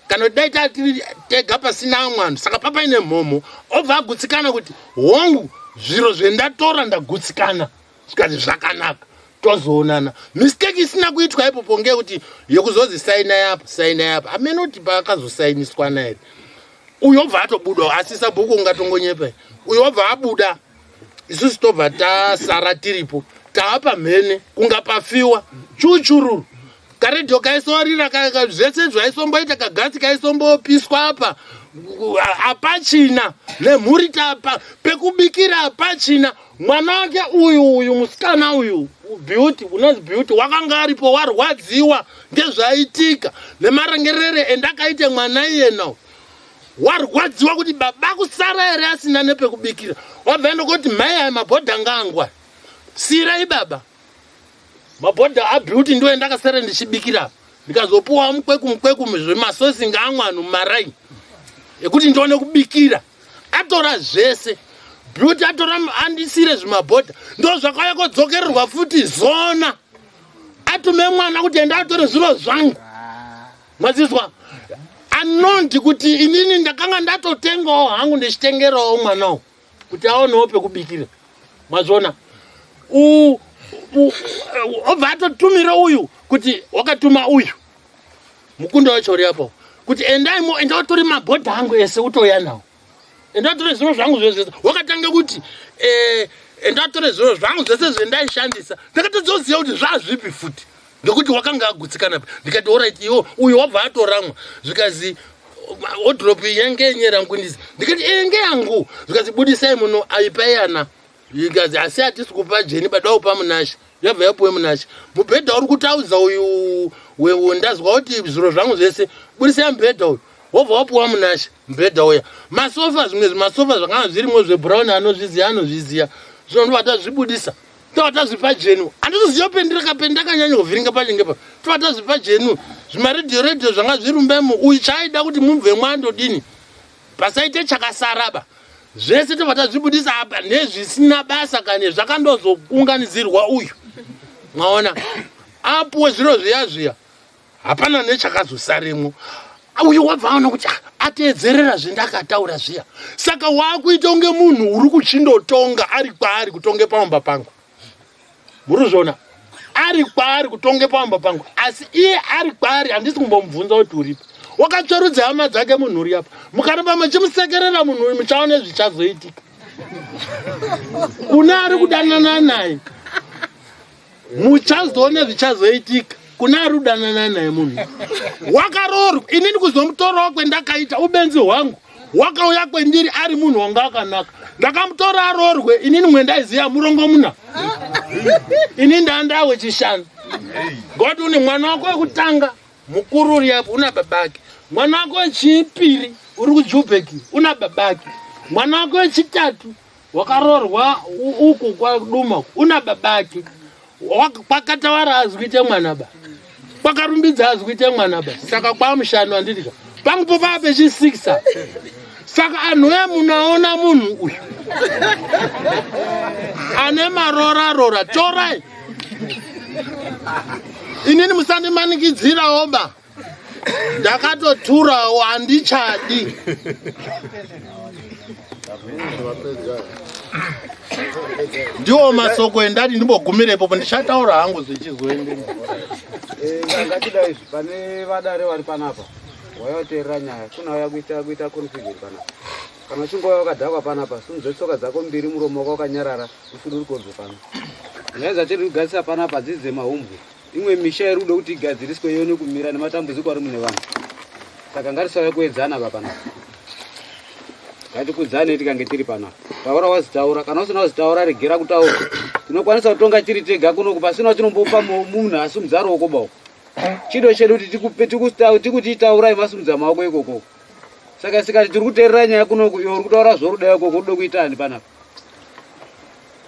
kana kuti dai tatiri tega pasina amwe anhu saka papaine mhomho obva agutsikana kuti hongu zviro zvendatora ndagutsikana zvikati zvakanaka tozoonana mistake isina kuitwa ipopo ngeyekuti yekuzozi saina yapa saina yapa amene kuti paakazosainiswana here uyo obva atobuda asi sabhuku ungatongonyepa uyo obva abuda isusu tobva tasara tiripo tava pamhene kunga pafiwa chuchururu karedhiyo kaisorira zvese zvaisomboita kagasi kaisombopiswa apa apachina nemhuri tapa pekubikira apachina mwana wake uyu uyu musikana uyu beauty unonzi beauty wakanga aripo warwadziwa ngezvaitika nemarengerere endakaite mwana iyena warwadziwa kuti baba kusara here asina nepekubikira wabva enda kuti mai aya mabhodha ngaangwa sirai baba mabhodha abeauty ndiwo endakasara ndichibikira ndikazopuwa mukweku mukweku zvemasosi ngaamwe anhu mumaraini ekuti ndione kubikira atora zvese beauty atora andisire zvimabhodha ndo zvakauya kodzokererwa futi zona atume mwana kuti enda atore zviro zvangu mazizwa anonzi kuti inini ndakanga ndatotengawo hangu ndichitengerawo mwana uyu kuti aonewo pekubikira mazviona obva atotumira uyu kuti wakatuma uyu mukunda wacho uri apo kuti endai mo enda utore mabhodha angu ese utouya nawo enda utore zviro zvangu zvese wakatanga kuti eh, enda utore zviro zvangu zvese zvendaishandisa ndakatozoziva kuti zvazvipi futi ngekuti wakanga agutsikana ndikati orit iwo uyu wabva atoramwa zvikazi odrop yange yenyera ngwindizi ndikati enge yangu zvikazi budisai muno aipai ana ikazi asi hatisi kupa jeni bada upa munashe yabva yapuwe munashe mubhedha uri kutaudza uyu ndazwa kuti zviro zvangu zvese budisai mubhedha uyu wobva wapuwa munashe mubhedha uya masofa zvimwe zvimasofa zvakanga zvirimo zvebrown anozviziva anozviziva zvino ndobva tazvibudisa tova tazvipa jenu handitoziva pendiraka pendakanyanya kuvhiringa pacho ngepa tova tazvipa jenu zvimaredhiyo redhiyo zvanga zvirumbemo uyu chaaida kuti mubve mwandodini pasaite chakasaraba zvese tobva tazvibudisa apa nezvisina basa kane zvakandozounganidzirwa uyu mwaona apuwe zviro zviya zviya hapana nechakazosaremwo uyu wabva aona kuti ah, ateedzerera zvendakataura zviya saka waakuita kunge munhu uri kuchindotonga ari kwaari kutonge paumba pangu muri kuzviona ari kwaari kutonge paumba pangu asi iye ari kwaari handisi kumbomubvunza kuti uripi wakatsverudza hama dzake munhu uri apa mukaramba muchimusekerera munhu uyu muchaona zvichazoitika kune ari kudanana naye muchazoona zvichazoitika kuna ari kudanana naye munhu wakaroorwa inini kuzomutorawo kwendakaita ubenzi hwangu wakauya kwendiri ari munhu wanga akanaka ndakamutora aroorwe inini mwendaiziva murongo muna ini ndandawe chishanu god une mwana wako wekutanga mukuru uri apo una babake mwana wako wechipiri uri kujubheki una babake mwana wako wechitatu wakaroorwa uku kwaduma una babake kwakatawara hazi kuite mwana ba kwakarumbidza hazi kuite mwana ba saka kwamushanu handiti ka pangu po paa pechisikisa saka anhu e munaona munhu uyu ane marora rora torai Inini musandimanikidzirawo ba, ndakatoturawo, handichadi. Ndiwo masoko endati ndimbogumirepo, ndichataura hangu zvichizoende. Ngatidai izvi pane vadare vari panapa, wauya nyaya kuna uya kuita confusion panapa. Kana uchinge wauya wakadhakwa panapa, simudza tsoka dzako mbiri, muromo wako wakanyarara, usudurukodze pano. Nyaya dzatiri kugadzisa panapa hadzisi dzemahumbwe. Imwe misha iri kuda kuti igadziriswe ione kumira nematambudziko ari mune vanhu. Saka ngatisauya kuedzana pa panapa, ngatikudzane tikange tiri panapa. Taura wazitaura, kana usina kuzitaura regera kutaura. Tinokwanisa kutonga tiri tega kunoku pasina chinombopa munhu asimudza ruoko bauko. Chido chedu kuti tikuti taurai masimudza maoko ikoko. Saka sikati tiri kuteerera nyaya kunoku, iwe uri kutaura zvoruda ikoko, uri kuda kuitani panapa?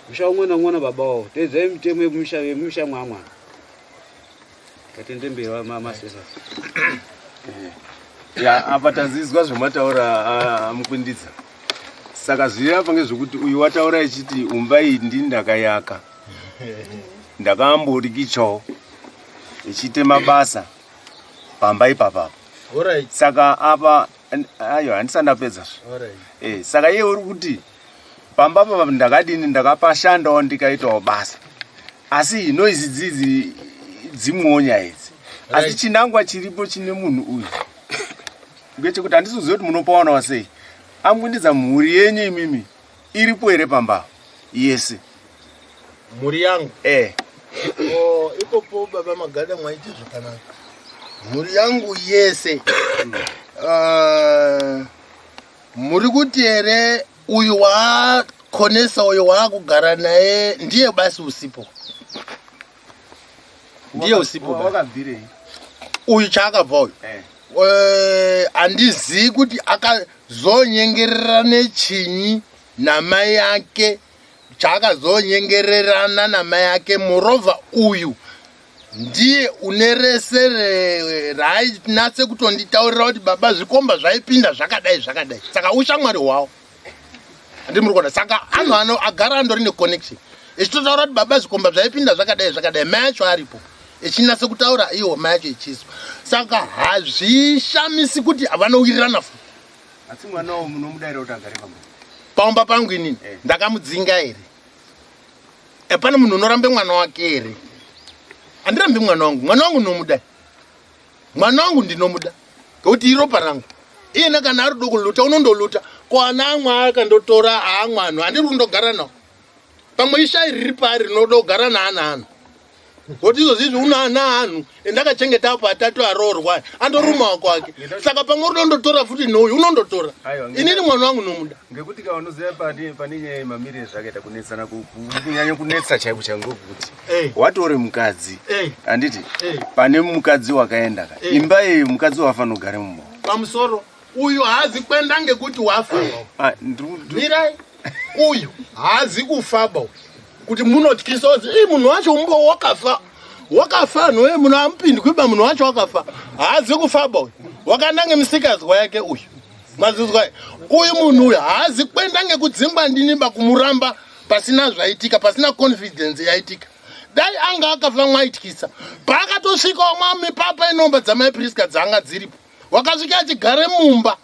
Musha umwe naumwe nababa wawo, teedzai mitemo yemusha mwamwana. Ngatende mberi masesa. Ya, apa tazizwa zvamataura, Mukwindidza. Saka zviri apa ngezvekuti uyu wataura echiti umba iyi ndini ndakayaka, ndakamborikichawo ichiite mabasa pamba ipapapa. Saka apa ayo handisati ndapedza zve. Saka iye uri kuti pamba papa ndakadini, ndakapashandawo, ndikaitawo basa, asi noise dzidzi dzimwewo nyaya idzi. Asi chinangwa chiripo chine munhu uyu ngechekuti handisi kuziva kuti munopawanawo sei. Amwindidza, mhuri yenyu imimi iripo here pamba yese? Mhuri yangu? Eh. Oh, ipopo baba Magada mwaite zvakanaka. Mhuri yangu yese, muri kuti here uyu waakonesa, uyu waakugara naye ndiye basi usipo? Ndiye usipo basi. Wakabvirei? Uyu chaakabva uyu, handizivi kuti akazonyengerera nechinyi namai ake, chaakazonyengererana namai ake. Moreover, uyu ndiye une rese raainatse kutonditaurira kuti baba, zvikomba zvaipinda zvakadai zvakadai. Saka ushamwari hwavo, handi muri kuona? Saka anhu ano agara andori neconnection, echitotaura kuti baba, zvikomba zvaipinda zvakadai zvakadai. Mai acho aripo echinatse kutaura, iwo mai acho echiswa. Saka hazvishamisi kuti vanowirirana futi. Asi mwana wo munomudaira kuti agare pamba? Paumba pangu inini? Ndakamudzinga here? Pane munhu unorambe mwana wake here? Handirambi mwana wangu. Mwana wangu ndinomuda, mwana wangu ndinomuda ngekuti iropa rangu. Iyena kana ari kuluta unondoluta. Ko ana amwe akandotora aamwe anhu handiri kundogara nawo. Pamwe ishai riri paari rinoda kugara naana anhu, kuti izvozvi izvi una ana anhu endakachengeta apo atatu aroorwa, andoruma kwake. Saka pamwe uri dondotora futi nouyu unondotora. Aiwa, Inini mwana wangu nomuda. Ngekuti ka unoziva pane nyaya yemamiriro zvakaita kunetsana, kunyanya kunetsa chaiko chaiko kuti watore mukadzi, handiti? Pane mukadzi wakaenda ka, imba iyi mukadzi wafanira kugare mumba. Pamusoro, uyu haazi kuenda ngekuti wafa. Ah, Mirai, uyu haazi kufaba uyu. Kuti munotyisa kuti ii munhu wacho umbo wakafa, wakafa anhu wee, munhu amupindi kuiba, munhu wacho wakafa. Haazi kufaba uyu, wakanange musikazwa yake uyu, mazizwa. Uyu munhu uyu haazi kuenda ngekudzingwa ndiniba, kumuramba pasina zvaitika, pasina confidence yaitika. Dai anga akafa mwaityisa. Paakatosvikawo mwamipapa inomba dzamaipriska dzanga dziripo, wakasvika achigare mumba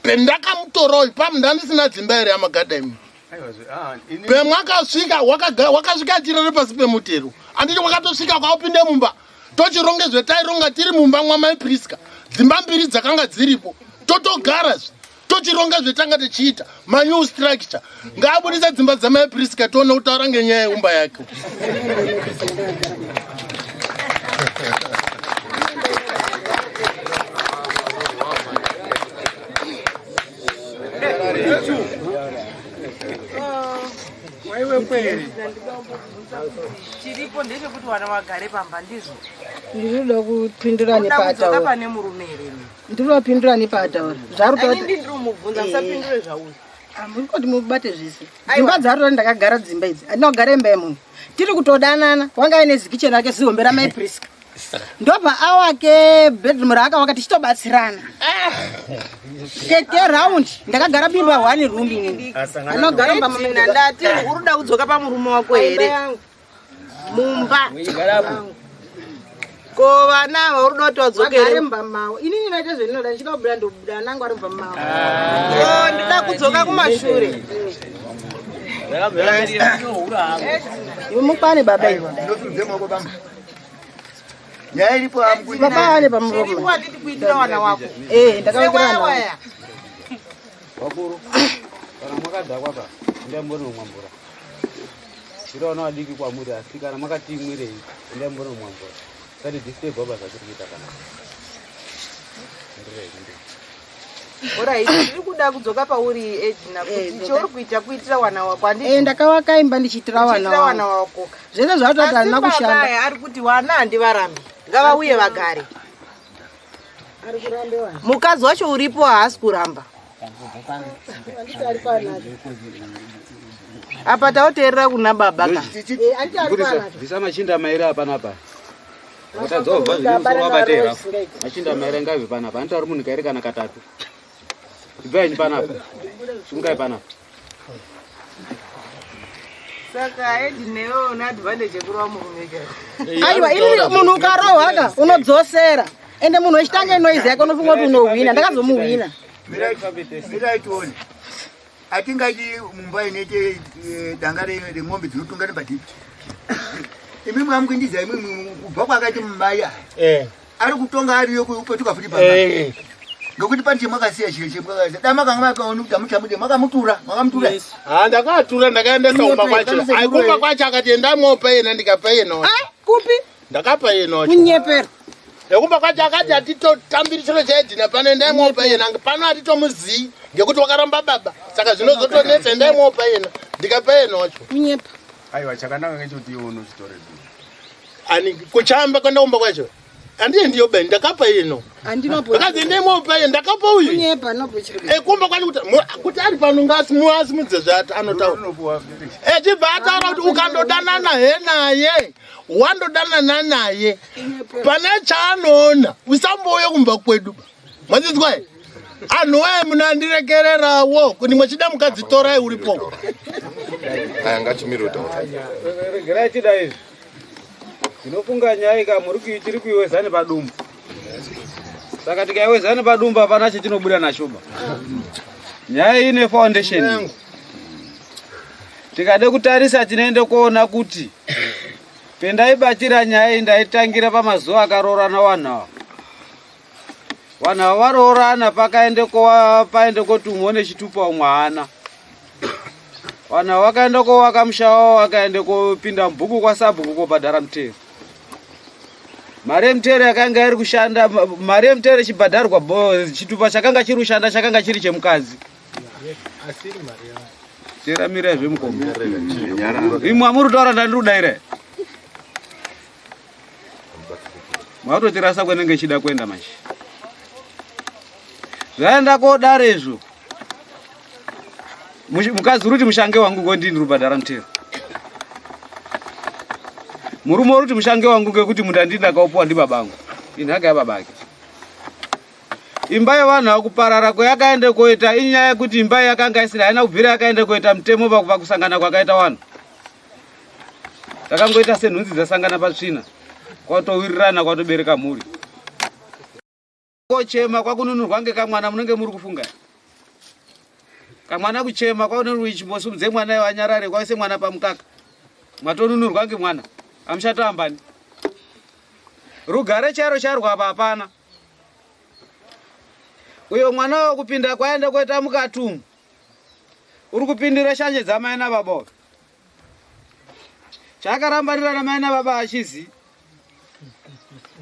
pendakamutorawo pamu. Ndandisina dzimba here yamagada imi? Aiwa, ah, Pemwakasvika wakasvika achirere pasi pemutero, anditi? Wakatosvika kwaupinde mumba, tochirongezve taironga tiri mumba mwamaipriska. Dzimba mbiri dzakanga dziripo, totogarazve tochironga zvetanga tichiita manew structure. Ngaabudise dzimba dzamaipriska tione kutaura ngenyaya yeumba yake. Waiwe kwere, chiripo ndechekuti vana vagare pamba, ndizvo? Ndinoda kupindura Unoda kudzoka nepaataura. pane murume here? Ndinopindura nepaataura zvaari. Ani ndi ndiri kumubvunza, musapindure zvauyu. Muri kuti mubate zvese. Dzimba dzaari ndakagara dzimba idzi, handina kugara imba yemunhu. Tiri kutodanana, wanga aine zikicheni rake zihombe ramaipriska, ndobva awake bedroom raakawaka, tichitobatsirana keraundi. Ndakagara bimba one room inini, andinogara mumba. Tina, ndati uri kuda kudzoka pamurume wako here mumba? Ko vana ava uri kuda kuti vadzokere vadzokere mumba mavo. Inini ndinoita zvendinoda, ndichida kubuda ndobuda, ana angu ari mumba mavo. Ko ndida kudzoka kumashure. Iwe mukwane baba iwe. Ndinosimudze maoko bamba. Nyaya iripo amukuti Baba ane pamuromo. Chiripo handiti kuitira wana wako. Eh, ndakavakira vana vangu. Sewaya waya. Vakuru, kana mwakadhakwa ka, endai munomwa mvura. Tiri vana vadiki kwamuri asi kana makati imwirei, endai munomwa mvura. Tisati disturb basa tiri kuita kana. Enderei mberi. Orai, tiri kuda kudzoka pauri Edna kuti chauri kuita kuitira wana wako handiti Eh, ndakavaka imba ndichiitira vana kuitira wana vangu. wako. Zvese zvatoti Asi handina baba kushanda. aya ari kuti wana handivarambi ngavauye vagare. Ari kurambe vana. Mukadzi wacho uripo haasi kuramba. Handiti ari panapa. Apa tauteerera kuna baba ka. Eh, handiti ari Mupurisa, panapa. bvisa machinda mairi apanapa. Watadza kubva zvine musoro wabatera. Machinda mairi ngabve panapa. Anotaura munhu kairi kana katatu. Ibvai henyu panapa. Simukai panapa. Saka Edi newe une advantage yekurova murume chaivo. Aiwa, ini munhu ukarohwa ka unodzosera. Ende munhu wechitanga noise yake unofunga kuti unohwina. Ndakazomuhwina. Mirai tione. Hatingati mumba inoite danga remombe dzinotunga nepadhipi. Imi mwamukuindiza imimi kubva kwakaita mumai aya. Ari kutonga ariyo kupetuka futi pamba. Ngokuti pane chemwakasiya chiro chemwakasiya. Dai makanga makaona kuti hamuchamude makamutura, makamutura. Ha, ndakatura ndakaendesa kumba kwacho. Ai, kumba kwacho akati endai mwopa yena, ndikapa yena wacho. Ai, kupi? Ndakapa yena wacho. Kunyepera. Nekumba kwacho akati hatitotambiri chiro chaEdina pano, endai mwopa yena. Pano hatitomuzii ngekuti wakaramba baba. Saka zvinozotonetsa, endai mwopa yena. Ndikapa yena wacho. Kunyepa. Aiwa, chakanaka ngechekuti iwe unozvitore. Ani kuchamba kwenda kumba kwacho. Handiye ndiyo beni, ndakapa yeno. Handinopo. Ndakazi endai mwopa yena, ndakapa uyu. Kunyepa, nopo chiro. Kumba kwacho kuti kuti ari pano ngaasimuadze zvaati anotaura. Echibva ataura kuti ukandodanana he naye, wandodanana naye pane chaanoona usambouye kumba kwedu. Mwazvizwa here? Anhu waye munandirekererawo kuti mwechida mukadzi torai uripo. Aya ngatimire kutaura. Regerai tida izvi. Ndinofunga nyaya ika muri tiri kuiweza nepadumbu. Saka tikaiweza nepadumbu hapana chetinobuda nacho ba. Nyaya iyi ine foundation. Tikade kutarisa tinoende kuona kuti pendaibatira nyaya iyi ndaitangira pamazuva akaroorana vanhu ava. Vanhu ava varoorana pakaende paende koti umwe une chitupa umwe haana. Vanhu ava vakaenda kovaka musha wavo, vakaende kopinda mubhuku kwasabhuku kobhadhara mutero. Mari yemutero yakanga iri kushanda, mari yemutero ichibhadharwa, chitupa chakanga chiri kushanda chakanga chiri chemukadzi. Teramira zvemukoma. Imwe amuri kutaura ndandiri kudaira. Mwakutotirasa kwenenge ichida kuenda manje. Zvaenda kodare izvo. Mukadzi uri kuti mushange wangu ngondini ndiri kubhadhara mutero. Murume uri kuti mushange wangu ngekuti munda ndini ndakaupuwa ndibaba angu. Inhaka yababa ake. Imba yevanhu akuparara kweyakaenda koita inyaya yekuti imba yakanga isina haina kubvira yakaenda koita mutemo pakusangana kwakaita vanhu. Takangoita senhunzi dzasangana patsvina. Kwatowirirana kwatobereka mhuri. Kochema kwakununurwa ngekamwana munenge muri kufunga. Kamwana kuchema kwaunonurwa chimbosumudze mwana iwe anyarare kwaise mwana pamukaka. Mwatonunurwa ngemwana. Amuchatambani. Rugare chairo chairwo apa hapana. Uyo mwana wekupinda kwaenda koita mukati umu. Uri kupindira shanje dzamai nababa uyu. Chaakarambarira namai nababa achizi.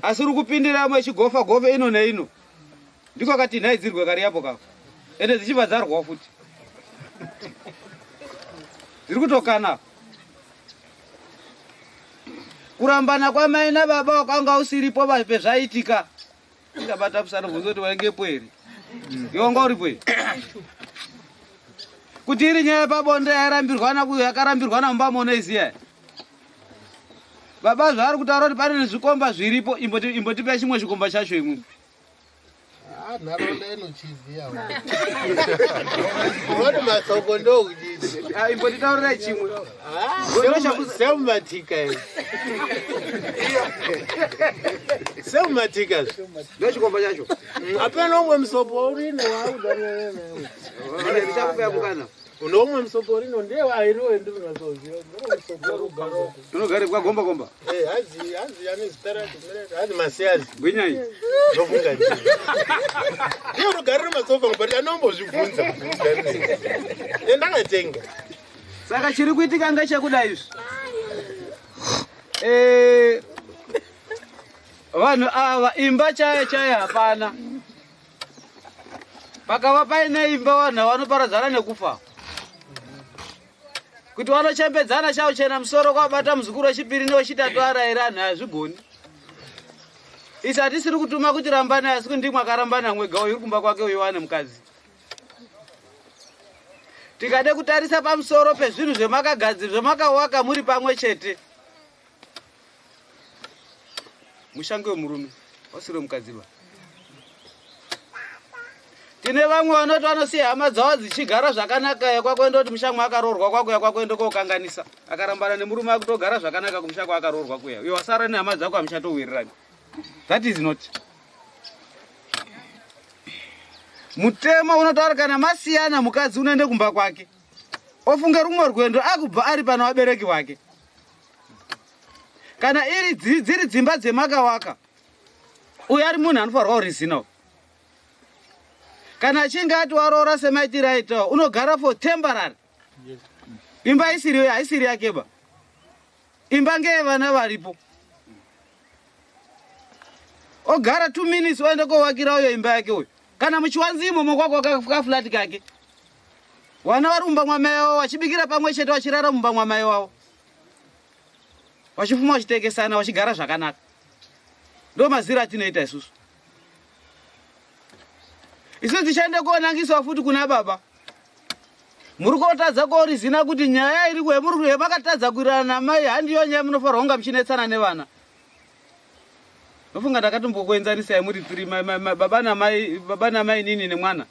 Asi uri kupindira mwechigofa gofe ino neino. Ndiko kati nhai dzirwe kari yapo kako. Ende dzichibva dzarwa futi. Dziri kutokana. Kurambana kwamai nababa wakanga usiripo pezvaiitika. Ndabata musana bvunza kuti waingepo here? Iwe wanga uripo here? Kuti iri nyaya yepabonde yairambirwana yakarambirwana mumba munoiziya. Baba zvaari kutaura kuti pane zvikomba zviripo, imbotipai chimwe chikomba chacho imwe. Nharaunda inochiziya. Unoti masoko ndokuti. Ah, imbotitaurirai chimwe. Seumatika seumatika ndochikomba chacho. Hapana umwe musopo waurine Ndichakupa mukana. Unomwe musopo urino ndiye airiwe ndinozoziva. Unogare kwa gomba gomba. Eh, hazi hazi ane zita racho hazi masiyazi. Gwinyai. Ndofunga ndiye. Ndiye unogarira masofa but anombozvibvunza. Ndakatenga. Saka chiri kuitika ngechekudai izvi. Eh, vanhu ava imba chaiyo chaiyo hapana. Pakava paine imba vanhu vanoparadzana nekufa. Kuti vanochembedzana chauchena musoro kwabata muzukuru wechipiri newechitatu arairana hazvigoni. Isi hatisiri kutuma kuti rambana asi kuti ndimwe akarambana mwega uyu uri kumba kwake uyu wane mukadzi. Tikade kutarisa pamusoro pezvinhu zvemakagadzira zvemakawaka muri pamwe chete. Mushango wemurume wasiri wemukadzi ba. Tine vamwe vanoti vanosiya hama dzavo dzichigara zvakanaka yakwakuenda kuti musha mwakaroorwa kwako yakwakuenda kokanganisa. Akarambana nemurume akutogara zvakanaka kumusha kwaakaroorwa kuya. Uyo wasara nehama dzako hamuchatowirirani. That is not. Mutemo unotaura kana masiyana mukadzi unoende kumba kwake. Ofunga rumwe rwendo akubva ari pana vabereki vake. Kana iri dziri dzimba dzemakawaka, uyo ari munhu anofanirwa kurizina. Kana achinge ati waroora semaitiro aitawo, unogara for temporary. Imba isiri haisiri yakeba. Imba ngeyevana varipo. Ogara 2 minutes oende kowakira uyo imba yake uyo. Kana muchiwanzi imomo kwako kaflat kake. Vana vari mumba mwamai wavo vachibikira pamwe chete vachirara mumba mwamai wavo. Vachifuma vachitekesana vachigara zvakanaka. Ndo maziro atinoita isusu. Isu tichaenda koonangiswa futi kuna baba. Muri kotadza korizina kuti nyaya iri muri makatadza kuwirirana namai handiyo nyaya munofanirwa kunga muchinetsana nevana. Ndofunga ndakatombokuenzanisai muri 3 baba namai baba namai nini nemwana.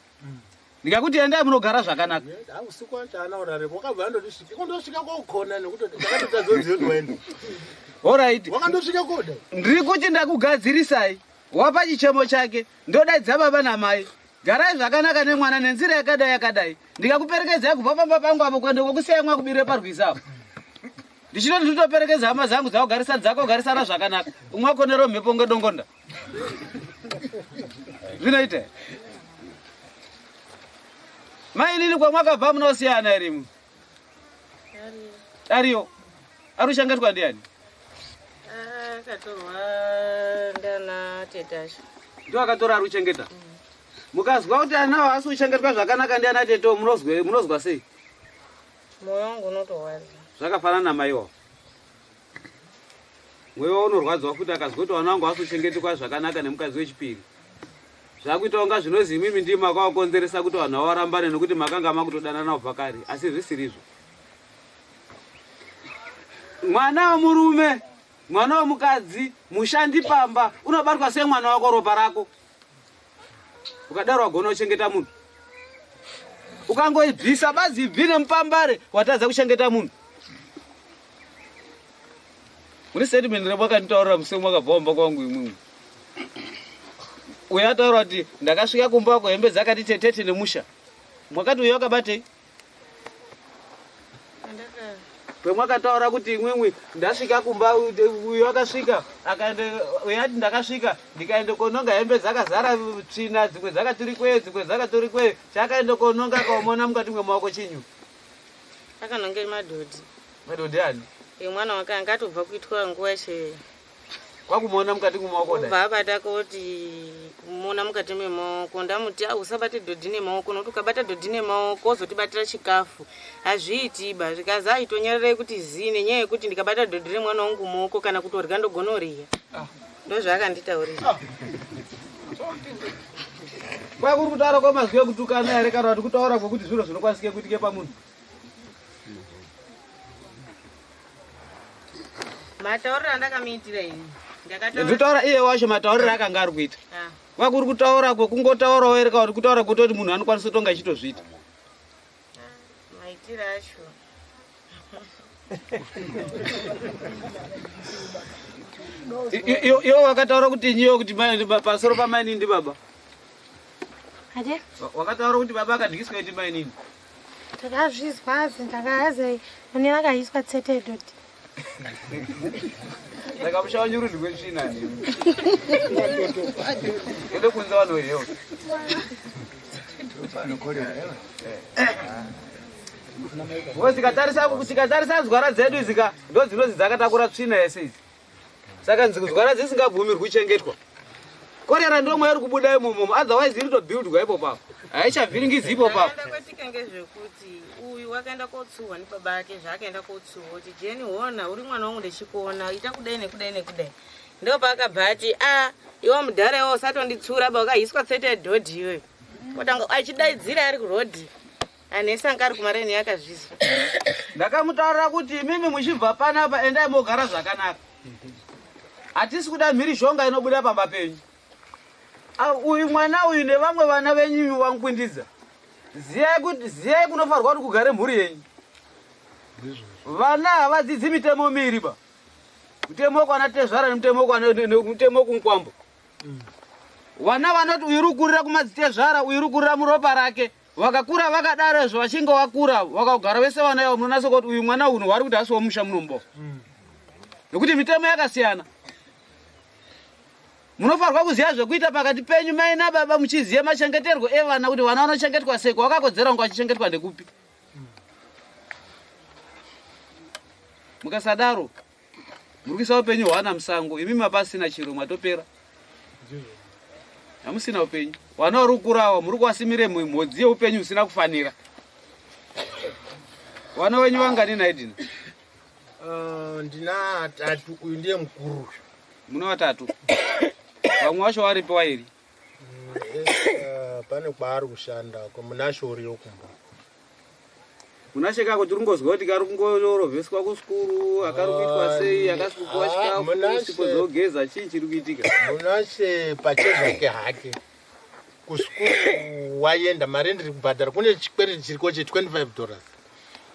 Ndikakuti endai munogara zvakanaka. Usiku wacho haana urare wakabva andoti kundosvika kokona nekuti ndakatotadza kuenda. Alright. Wakandosvika koda. Ndiri kuti ndakugadzirisai. Wapa chichemo chake ndodaidza baba namai. Garai zvakanaka nemwana nenzira yakadai yakadai. Ndikakuperekedzai kubva pamba pangu apo kuenda kokusiyai mwakubire parwizi apo. Ndichitoti nditoperekedza hama dzangu dzakugarisana dzakogarisana zvakanaka. Umwe akonero mhepo ngedongonda. Zvinoita. Mai nini kwamwakabva munosiyana here imwe? Ariyo. Ari kuchengetwa ndiani? Akatorwa ndana tete acho. Ndiwo akatora ari kuchengeta. Mukazwa kuti ana haasi kuchengetwa zvakanaka ndiana tete munozwa sei? Moyo wangu unotorwadza. Zvakafanana namaiwo. Mwoyo unorwadzwa futi akazwa kuti vana vangu havasi kuchengetwa zvakanaka nemukadzi wechipiri. Zvakuita kunga zvinozi imimi ndimi makawakonzeresa kuti vanhu vawarambane nekuti makanga makutodanana kubva kare, asi zvisirizvo. Mwana wemurume, mwana wemukadzi, mushandi pamba, unobatwa semwana wako ropa rako. Ukadaro wagona kuchengeta munhu. Ukangoibvisa bazi ibvi nemupambare watadza kuchengeta munhu. Muri statement ramwakanditaurira musi mwakabva kumba kwangu imwimwi. Uyo ataura kuti ndakasvika kumba kwako hembe dzakati tetete nemusha. Mwakati uyo wakabatei? Pemwakataura kuti imwimwi ndasvika kumba uyo akasvika akaende uyo ati ndakasvika ndikaende kononga hembe dzakazara tsvina dzimwe dzakaturikweyo dzimwe dzakaturikweyo chakaende kononga akaomona mukati mwemaoko chinyu. Akanonge madhodhi. Madhodhi ani? Mwana wake anga atobva kuitwa nguva che Kwakumona mukati mwemaoko dai. Obva abata koti kumona mukati memaoko ndamuti ah usabate dhodhi nemaoko nokuti ukabata dhodhi nemaoko wozotibatira chikafu hazviiti ba zvikazi aitonyararei kuti zii nenyaya yekuti ndikabata dhodhi remwana wangu mumaoko kana kutorya ndogonoriya. Ndozvaakanditaurira. Kwakuri kutaura kwemazwi ekutukana here kana kuti kutaura kwekuti zviro zvinokwanisike kuitike pamunhu? Matauriro andakamuitira ini. Ndakataura Ndikutaura iye wacho matauriro akanga ari kuita. Ah. Kwakuri kutaura kwekungotaurawo here kana kuti kutaura kwekutoti munhu anokwanisa kutonga achitozviita? Maitiro acho. Iwo wakataura kuti nyiyo kuti pamusoro pamainini ndi baba. Ade? Wakataura kuti baba akadyiswa ndi mainini. Ndakazvizwa azi ndakazi mune vakaiswa tsete doti. Saka musha wanyu rudzi kwetsvina nemi. Ende kunze vanhu hewo. Wo tikatarisa tikatarisa nzwara dzedu idzi ka ndo dzinonzi dzakatakura tsvina yese idzi. Saka nzwara dzisingabvumirwi kuchengetwa. Korera ndo mweya uri kubuda imomo otherwise iri tobuildwa ipo papo. Haichavhiringidzi ipo papo. Zvakaenda kwaitika ngezvekuti uyu wakaenda kotsuhwa nebaba ake zvaakaenda kotsuhwa kuti Jeni hona uri mwana wangu ndechikuona ita kudai nekudai nekudai. Ndopaakabva ati a iwe mudhara iwe usatonditsura ba wakahiswa tsete yedhodhi iyoyo. Otanga achidaidzira ari kurodhi. Anhu ese anga ari kumareni akazvizwa. Ndakamutaurira kuti imimi muchibva panapa endai mogara zvakanaka. Hatisi kuda mhirizhonga inobuda pamba penyu. Uyu mwana uyu nevamwe vana venyu imi vankwindidza. Ziyai kuti ziyai kunofanirwa kuti kugare mhuri yenyu. Vana havadzidzi mitemo miiri ba. Mutemo kwana tezvara nemutemo kwana mutemo kunkwambo. Vana vanoti uyu uri kukurira kumadzitezvara, uyu uri kukurira muropa rake. Vakakura vakadaro izvo vachinge vakura vakagara vese vana ivo munonatsa kuti uyu mwana uno wari kuti asi womusha munombo. Nekuti mitemo yakasiyana. Munofanirwa kuziva zvekuita pakati penyu mai nababa muchiziva machengeterwo evana kuti vana vanochengetwa sei kwavakakodzera kunge vachichengetwa ndekupi. Mukasadaro muri kuisa upenyu hwana musango imi mapasina chiro matopera. Hamusina upenyu. Vana vari kukurawa muri kuvasimire mhodzi yeupenyu husina kufanira. Vana wenyu vangani naidina? Ndina atatu, uyu ndiye mukuru. Mune vatatu. Vamwe vacho varipi vairi? Pane kwaari kushanda, Munashe uriyo kumba. Munashe kako tiri kungozwa kuti kari kungorovheswa kusikuru, akari kuitwa sei, akasi kupuwa chikafu, sipo dzogeza, chii chiri kuitika? Munashe pachezvake hake. Kusikuru waenda, mari ndiri kubhadhara, kune chikwereti chiriko che $25.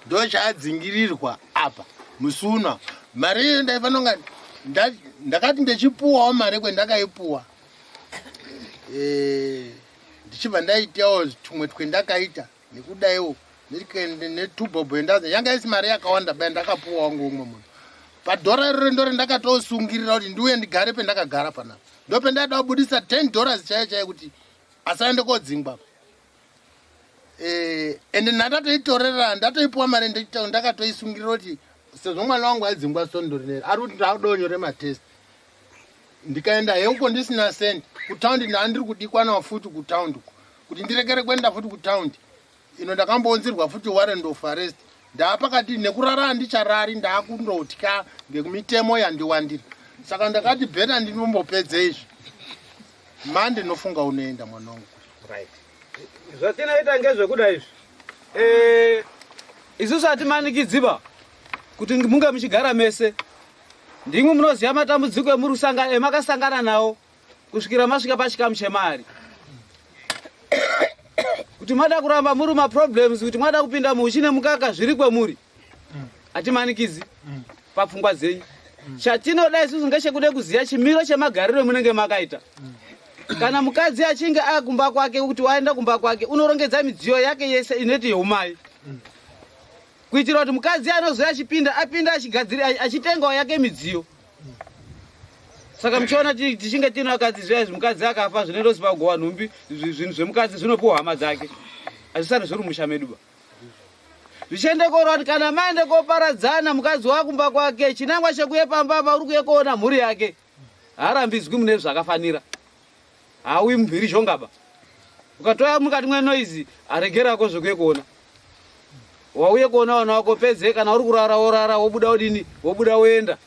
Ndo chaadzingirirwa apa musi uno. Mari iyo ndaifanira kunga ndakati ndechipuwawo mari kwendakaipuwa. Ndichibva ndaitawo tumwe twendakaita nekudaiwo netubhobho yendaza yanga isi mari yakawanda baya ndakapuwawo ngoumwe munhu. Padhora iroro ndore ndakatosungirira kuti ndiuye ndigare pendakagara panapa. Ndopendada kubudisa $10 chaiyo chaiyo kuti asaende kodzingwa. Ende ndatoitorera, ndatoipuwa mari ndakatoisungirira kuti sezvo mwana wangu aidzingwa sondo rineri, ari kuti ndakudonyore matest. Ndikaenda heuko ndisina cent, kutaundi ndandiri kudikwanawo futi kutaundi uko. Kuti ndirekere kuenda futi kutaundi. Ino ndakambounzirwa futi warrant of arrest. Ndaapakati nekurara handicharari, ndaakundotya ngemitemo yandiwandira. Saka ndakati better ndinombopedza izvi. Mande ndinofunga unoenda mwana wangu. Right. Zvatinoita ngezvekuda izvi. Isusu hatimanikidzi ba kuti munge muchigara mese. Ndimwi munoziva matambudziko emakasangana nawo kusvikira masvika pachikamu chemari. Kuti mada kuramba muri maproblems, kuti mada kupinda muuchi nemukaka zviri kwemuri. Hatimanikidzi papfungwa dzenyu. Chatinoda isusu ngechekude kuziya chimiro chemagariro emunenge makaita. Kana mukadzi achinge akumba kwake kuti waenda kumba kwake, unorongedza midziyo yake yese inoiti yeumai. Kuitira kuti mukadzi anozouya achipinda, apinda achitengawo yake midziyo. Saka muchiona tichinge tine vakadzi zviya izvi, mukadzi akafa zvinoenda kuzipa kugowa nhumbi, zvinhu zvemukadzi zvinopiwa hama dzake. Hazvisati zviri mumusha medu ba. Zvichienda kuorwa kuti kana maende koparadzana mukadzi wakumba kwake, chinangwa chekuye pamba apa uri kuye koona mhuri yake. Haarambidzwi mune zvakafanira. Hauyi mumhirizhonga ba. Ukatoya mukati mwenoizi, aregerako zvekuye kuona. Wauye kuona vana vako pedze, kana uri kurara worara, wobuda udini, wobuda woenda.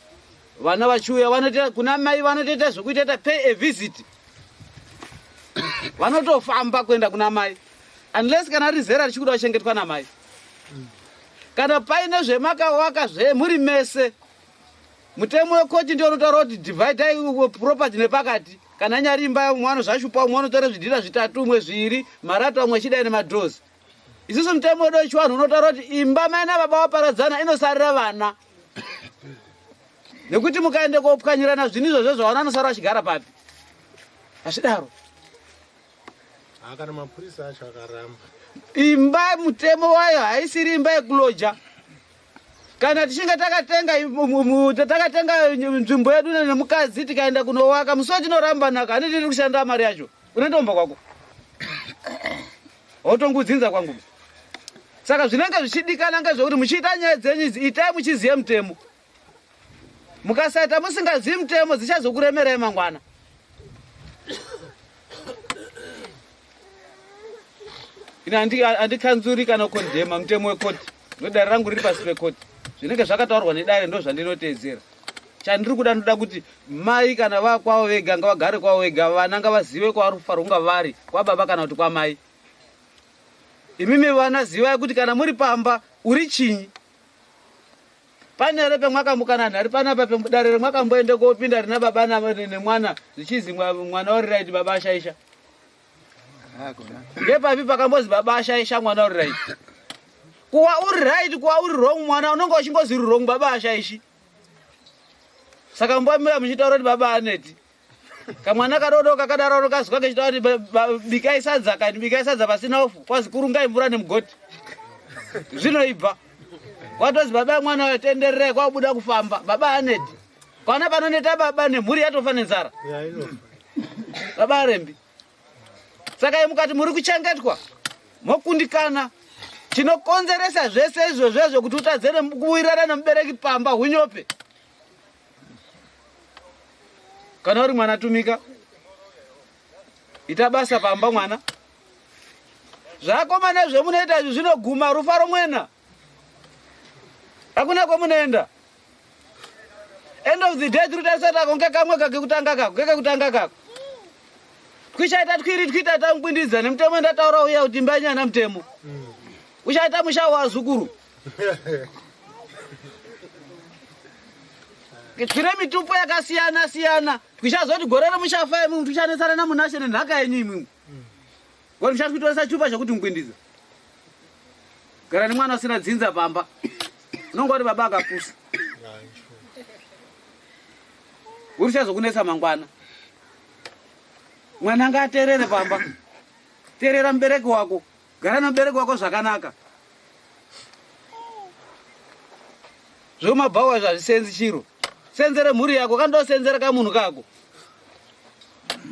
Vana vachiuya vanoita kuna mai vanotoita zvekuita pay a visit. Vanotofamba kuenda kuna mai. Unless kana riri zera richikuda kuchengetwa namai. Kana paine zvemakawaka zvemuri mese, mutemo wekoti ndio unotaura kuti divide property nepakati. Kana nyari imba umwe anozvashupa, umwe anotora zvidhina zvitatu, umwe zviviri, marata umwe achidai nemadhozi. Isusu mutemo wedu wechivanhu unotaura kuti imba mai nababa vaparadzana inosarira vana. Nekuti mukaende kopwanyirana zvinhu izvozvo zvavana anosara vachigara papi? Hazvidaro. Kana mapurisa acho akaramba. Imba mutemo wayo haisiri imba yekuloja. Kana tichinge takatenga takatenga nzvimbo yedu nemukadzi tikaenda kunowaka musi watinoramba naka handiti tiri kushanda mari yacho unoenda kumba kwako wotongudzinza kwangu. Saka zvinenge zvichidikana ngezvekuti muchiita nyaya dzenyu idzi itai muchiziva mutemo. Mukasaita musingazivi mutemo dzichazokuremerai mangwana. Ini handikanzuri kana kukondema mutemo wekoti. Nodare rangu riri pasi pekoti. Zvinenge zvakataurwa nedare ndo zvandinoteedzera. Chandiri kuda ndoda kuti mai kana vakwavo vega ngavagare kwavo vega, vana ngavazive kwavari kufanirwa kunga vari, kwababa kana kuti kwamai. Imimi vana zivai kuti kana muri pamba uri chinyi. Pane here pemwakambukana nhari panapa dare remwakamboende kopinda rina baba nemwana zvichizi mwana uri right baba ashaisha. Ngepapi pakambozi baba ashaisha mwana uri right? Kuwa uri right kuwa uri wrong mwana unonge uchingozi uri wrong baba ashaishi. Saka mbomira muchitaura kuti baba aneti. Kamwana kadodo kakadaro kazwa kechitaura kuti bikai sadza kani bikai sadza pasina ufu kwazi kurungai mvura nemugoti. Zvinoibva. Kwatozi baba mwana uyo tenderere kwabuda kufamba baba aneti. Kwana panoneta baba nemhuri yatofa nenzara. Baba arembi. Saka mukati muri kuchengetwa mokundikana. Chinokonzeresa zvese izvozvo kuti utadze kuwirirana nemubereki pamba hunyope. Kana uri mwana tumika ita basa pamba mwana. Zvakomana zvemunoita izvi zvinoguma rufaro mwena. Hakuna kwamunoenda. End of the day tiri kutarisa tako ngekamwe kakekutanga kako ngekekutanga kako. Twichaita twiri twita tangwindidza nemutemo ndataura uya kuti imba nyana mutemo. Uchaita musha wazukuru. Twire mitupo yakasiyana siyana. Twichazoti gore remushafa imwe tuchanetsana namunashe nenhaka yenyu imwe. Gore muchatwitoresa chupa chekuti mugwindidza. Gara nemwana usina dzinza pamba. Unonga uri baba akapusa. Uri chazokunetsa mangwana. Mwana ngaateerere pamba. Teerera mubereki wako. Gara nemubereki wako zvakanaka. Zvemabhawa izvi hazvisenzi chiro. Senzere mhuri yako kandosenzera kamunhu kako.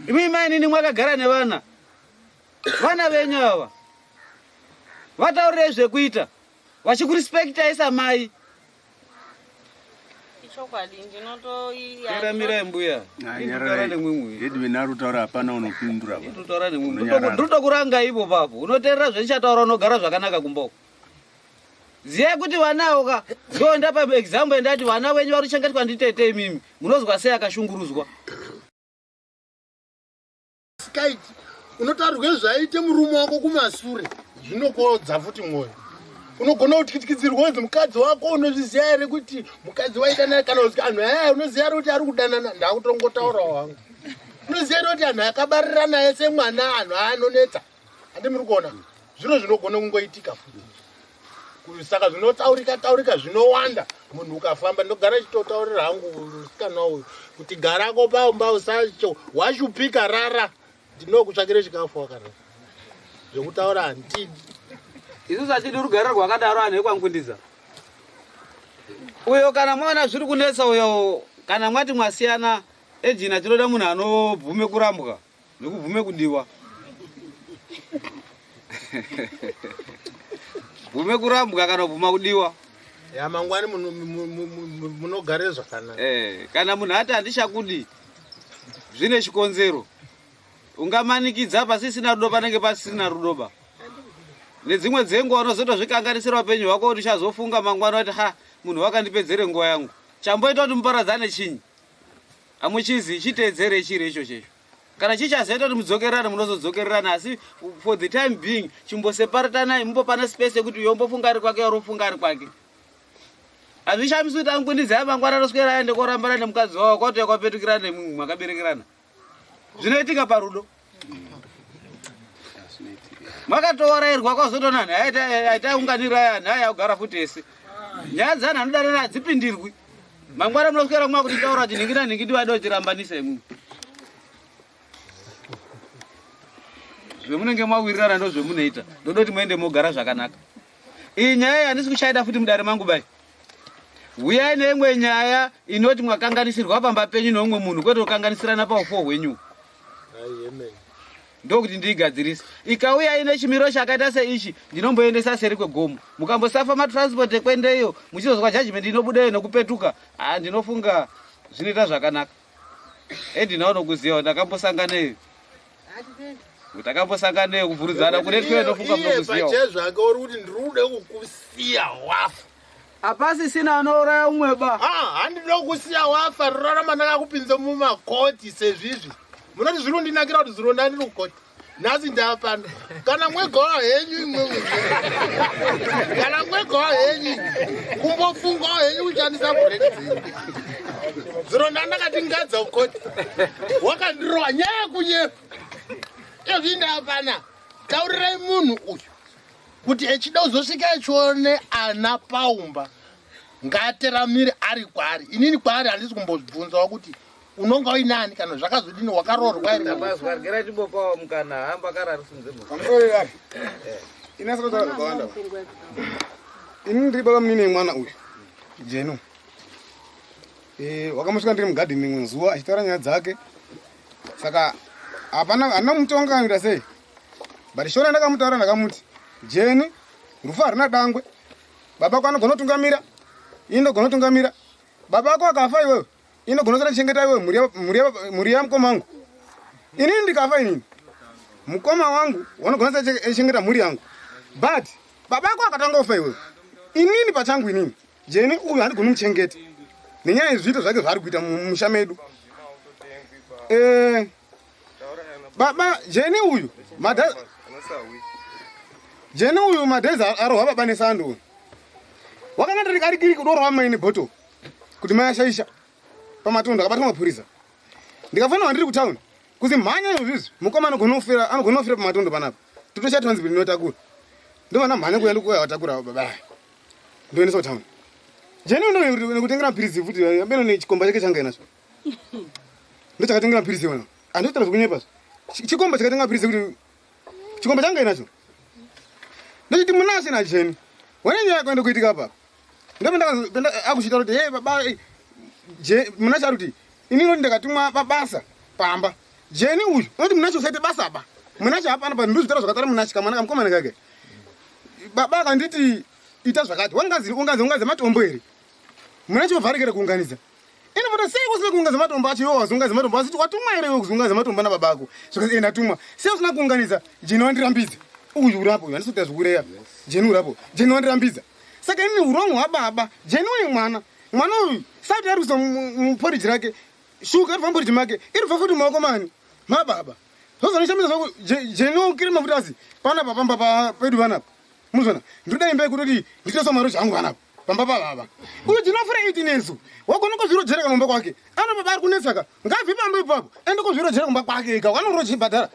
Imi mainini mwakagara nevana. Vana venyu ava. Vataurirei zvekuita. Vachikurespektai samai. Ichokwadi ndinotoiramirai mbuya. Ndinotaura nemwimwe. Edwin ari kutaura hapana unopindura. Ndinotaura nemwimwe. Ndinotokuranga ipo papo. Unoteerera zvendichataura unogara zvakanaka kumba uko. Ziyai kuti vana avo ka ndo ndapa example ndati vana venyu vari kuchengetwa nditete imimi. Munozwa sei akashungurudzwa? Skaiti unotaurwa zvaite murume wako kumasure zvinokodza futi mwoyo. Unogona kutyityidzirwa kunzi mukadzi wako unozviziva here kuti mukadzi waidanana kana kuti anhu aya unoziva here kuti ari kudanana ndakutongotaurawo hangu. Unoziva here kuti anhu akabarirana ese mwana anhu aya anonetsa. Handi muri kuona zviro zvinogona kungoitika futi. Saka zvinotaurika taurika zvinowanda munhu ukafamba ndogara chitotaurira hangu musikana uyu kuti garako pamba usacho washupika rara ndinokutsvakire chikafu wakarara zvekutaura handidi. Isusu hatidi rugare rwakadaro anhu ekwangwindiza. Uyo kana mwaona zviri kunetsa uyo kana mwati mwasiyana ejina tinoda munhu anobvume kurambwa nekubvume kudiwa. Bvume kurambwa kana kubvuma kudiwa. Ya mangwani munogare zvakanaka. Kana munhu ati handichakudi zvine chikonzero. Ungamanikidza pasisina rudo panenge pasisina rudo ba. Nedzimwe dzenguva unozotozvikanganisira upenyu hwako kuti uchazofunga mangwana kuti ha munhu wakandipedzere nguva yangu. Chamboita kuti muparadzane chinyi? Hamuchizi chiteedzere chiri icho checho. Kana chichazoita kuti mudzokererane munozodzokererana asi for the time being chimboseparetanai mumbopana space yekuti uyo ombofunga ari kwake uri ofunga ari kwake. Hazvishamisi kuti angwindidzai mangwana anoswera aende korambana nemukadzi wavo kwatouya kwapetukirana nemumwe mwakaberekerana. Zvinoitika parudo. Makatourairwa kwazotonani aitaunganira nhaya yakugara futi ese. Nyaya dzeanhu anodanana hadzipindirwi. Mangwana munoswera mwa kuti taura kuti nhingi nanhingi ndiwada kuchirambanisa imwimwi. Zvemunenge mawirirana ndozvemunoita. Ndoda kuti muende mogara zvakanaka. Iyi nyaya handisi kuchaida futi mudare mangu bai. Huyai neimwe nyaya inoti mwakanganisirwa pamba penyu neumwe munhu kwete kukanganisirana paufo hwenyu. Ndokuti ndiigadzirise. Ikauya ine chimiro chakaita seichi ndinomboendesa seri kwegomo. Mukambosafa matransport ekwendeyo muchizozwa judgment inobudeyo nekupetuka, ah, ndinofunga zvinoita zvakanaka. Endinawo nokuziva ndakambosanganeyo. Takambosanganeyo kuvhurudzana kune tweyo ndofunga munokuziva. Pachezvake uri kuti ndiri kuda kukusiya wafa. Hapasisina anouraya umwe ba. Ah, handida kukusiya wafa rorarama ndakakupinza mumakoti sezvizvi. Munoti zviri kundinakira kuti zuro ndandiri kukoti. Nhasi ndapano. Kana mwegawa henyu imwe. Kana mwegawa henyu. Kumbofungawo henyu kushandisa breki dzenyu. Zuro ndandakati ngadza kukoti. Wakandirowa nyaya yekunyepa. Izvi ndapana. Taurirai munhu uyu. Kuti echida kuzosvika echione ana paumba ngaateramire ari kwaari. Inini kwaari handisi kumbobvunzawo kuti unonga uinani kana zvakazodini wakaroorwa here. Tapazwa regera timbopawo mukana hamba kararisunze mhuri. Pamusoro yake. Ini asina kutaura zvakawanda. Ini ndiri baba munini mwana uyu. Jeno. Eh, wakamusvika ndiri mugadheni rimwe zuva achitaura nyaya dzake. Saka hapana handina kumutonga kana kuita sei. But shona ndakamutaura ndakamuti Jeni rufu haruna dangwe. Baba ako anogona kutungamira. Ini ndogona kutungamira. Baba ako akafa iwewe. Ini ndogona kuchengeta iwewe mhuri yamukoma wangu. Inini ndikafa inini. Mukoma wangu wanogona kuchengeta mhuri yangu. But baba ako akatanga kufa iwewe. Inini pachangu inini. Jeni uyu handigoni kumuchengeta. Nenyaya yezviito zvake zvaari kuita mumusha medu. Baba Jeni uyu Jeni uyu madhezi arohwa baba nesando uyu. Wakanga ndiri ari kiri kudorwa mai nebhoto kuti mai ashaisha pamatondo akabatwa mapurisa. Ndikafanira ndiri kutown kuzi mhanya izvizvi mukoma anogona kufira anogona kufira pamatondo panapa. Totoshaya transport inotakura. Ndovana mhanya kuya ndikuya watakura baba. Ndoendesa kutown. Jeni uno nekutengera mapirizi futi ambeno nechikomba chake changa inacho. Ndochakatengera mapirizi wena. Anditaura zvekunyepa. Chikomba chakatenga mapirizi kuti chikomba changa inacho. Ndochiti munashe na Jeni. Wena nyaya yako kuitika apa. Ndopenda akuchita kuti hey baba munashe ari kuti inini ndoti ndakatumwa pabasa pamba. Jeni uyu unoti munashe usaite basa ba. Munashe hapana pa ndozvitaura zvakataura munashe kamwana kamukomana kake. Baba akanditi ita zvakati wangazi ungazi ungazi matombo here. Munashe wavharekera kuunganidza. Inofanira sei usina kuunganidza matombo acho iwe wazunganidza matombo asi watumwa here iwe kuzunganidza matombo nababa ako zvikanzi ndatumwa sei usina kuunganidza Jeni wandirambidza uyu urapo uyu handisi kuita zvekureya Jeni urapo Jeni wandirambidza saka inini urongo hwababa Jeni uyu mwana mwana uyu sati ari kuisa muporiji rake shuka iribva muporiji make iribva futi mumaoko mani mababa zvozonishamisa zvaku Jeni ukiri mafuta asi panapa pamba pedu panapa Muzona, ndoda imba yekutoti nditosa maroja angu panapa pamba pababa. Uyu tinofura 18 years. Wagona kuzvirojera kana kumba kwake. Ano baba ari kunetsaka. Ngabve pamba ipapo. Ende kuzvirojera kumba kwake ega. Wanoroja ibhadhara.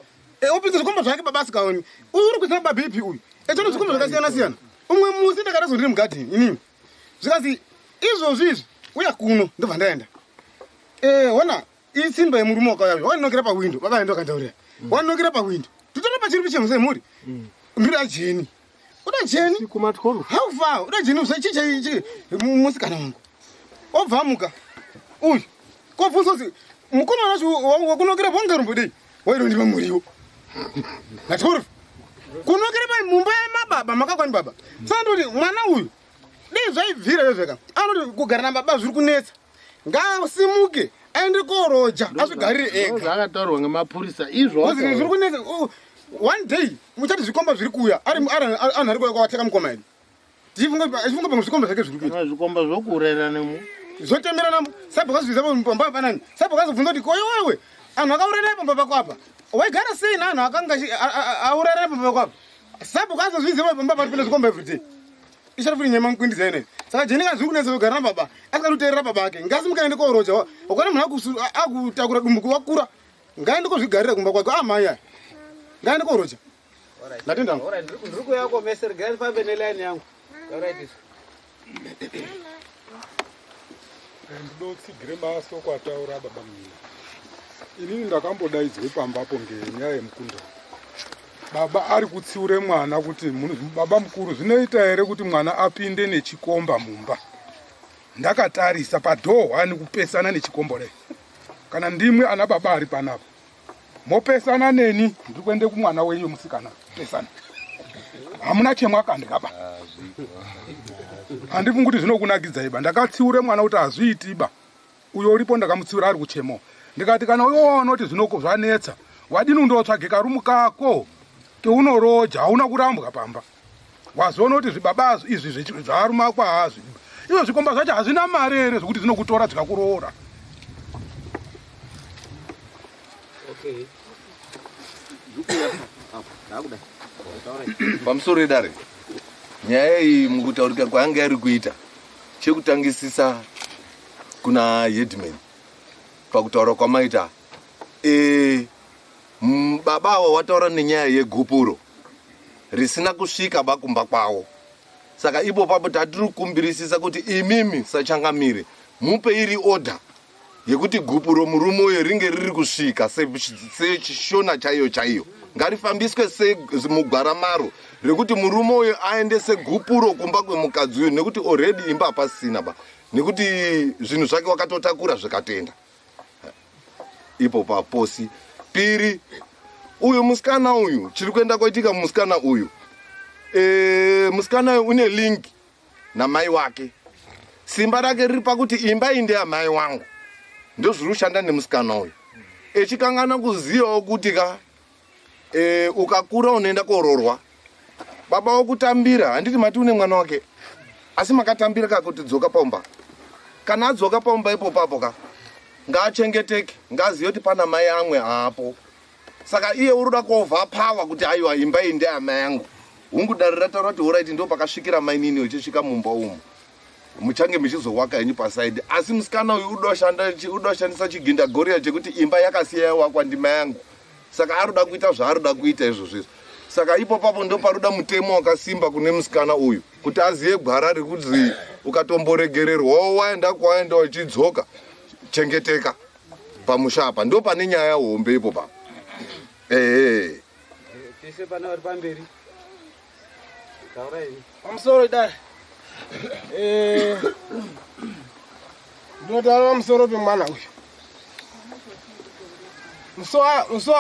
Opinza zvikomba zvake baba asikaoni. Uyu uri kuita baba BP uyu. Echona zvikomba zvakasiyana siyana. Umwe musi ndakadazo ndiri mugadheni inini. Zvikanzi izvozvi izvi uya kuno ndobva ndaenda. Hona isimba yemurume wakauya uyu. Wanokera pa window. Baba ndo akandaurira. Wanokera pa window. Totora pachiri pichemo semhuri. Ndoda Jeni. Uda Jeni? How far? Uda Jeni usachicha ichi musikana wangu. Obva amuka. Uyu. Kobvunza kuti mukomana wacho wakunokera bonge rumbodei. Wairo ndipa muriwo. Na 12. Kunokera pa mumba yemababa makakwani baba. Saka ndoti mwana uyu dei zvaibvira izvo zveka. Anoti kugara na baba zviri kunetsa. Ngasimuke aende koroja azvigarire ega. Zvakataurwa ngemapurisa izvo. Zviri kunetsa. One day muchati zvikomba zviri kuuya ari anhu ari kuuya kwawateka mukoma edu. Tichifunga pamwe zvikomba zvake zviri kuita. Zvikomba zvokurera nemu. Zvotemera namo. Sabhuku azvibvisa pamba panani. Sabhuku azobvunza kuti ko iwewe anhu akauraya pamba pako apa. Waigara sei neanhu akanga auraya pamba pako apa. Sabhuku azozviziva pamba pari pine zvikomba every day. Ichari futi nyama mukwindisa ine. Saka Jeni kana zviri kunetsa kugara nababa. Asingadi kuteerera baba ake. Ngasimuke aende koroja. Ukaona munhu akutakura dumbu wakura. Ngaende kozvigarira kumba kwake. Amai aya. Ngaende koroja. Ndatenda. Ndiri kuuya komese regai ndifambe neline yangu. Alright. Ndinotsigire masoko ataura baba munini. Inini ndakambodaidzwe pambapo ngenyaya yemukunda. Baba ari kutsiure mwana kuti baba mukuru zvinoita here kuti mwana apinde nechikomba mumba. Ndakatarisa padhoo hwani kupesana nechikombo dai. Kana ndimwe ana baba ari panapa. Mopesana neni ndiri kuende kumwana wenyu musikana pesana. Hamuna chemwakandya ba. Handifungi kuti zvinokunakidzai ba. Ndakatsiure mwana kuti hazviiti ba. Uyo uripo ndakamutsiura ari kuchemo. Ndikati kana uyo waona kuti zvinoko zvanetsa, wadini undotsvage karumu kako keunoroja, hauna kurambwa pamba. Wazoona kuti zvibaba izvi zvarume ako haazvi. Izvo zvikomba zvacho hazvina mari here zvekuti zvinokutora zvikakuroora. Okay. Pamusoro edare, nyaya iyi mukutaurika kwaanga iri kuita chekutangisisa kuna headman pakutaura kwamaita e, baba awa wataura nenyaya yegupuro risina kusvika bakumba kwawo saka ipo papo tatiri kukumbirisisa kuti imimi sachangamire mupe iri order yekuti gupuro murume uyo ringe riri kusvika seshona chaiyo chaiyo ngarifambiswe semugwara maro rekuti murume uyo aendese gupuro kumba kwemukadzi uyu nekuti already imba hapasisina ba nekuti zvinhu zvake wakatotakura zvikatoenda ipo paposi piri uyu musikana uyu chiri kuenda koitika musikana uyu e, musikana uyu une link namai wake simba rake riri pakuti imba iyi ndeyamai wangu ndozviri kushanda nemusikana uyu echikangana kuzivawo kuti ka e, ukakura unoenda kororwa baba wokutambira handiti mati une mwana wake asi makatambira ka kuti dzoka paumba kana adzoka paumba ipo papo ka ngaachengeteke ngaazive kuti pana mai amwe aapo saka iye uri kuda kuova power kuti aiwa imba iyi ndeyamai yangu hungu dare rataura kuti horaiti ndo pakasvikira mainini uchisvika mumba umu muchange muchizowaka henyu pasaidi asi musikana uyu uda kushandisa chigindagoriya chekuti imba yakasiya yawakwa ndima yangu saka aroda kuita zvaaroda kuita izvozvo izvo saka ipo papo ndo paroda mutemo wakasimba kune musikana uyu kuti azive gwara rekuti ukatomboregererwawo waenda kwawaenda uchidzoka chengeteka pamusha apa ndo pane nyaya hombe ipo papo ehe tese pana vari pamberi taurai pamusoro idai eh, ndinotaura pamusoro pemwana uyu musi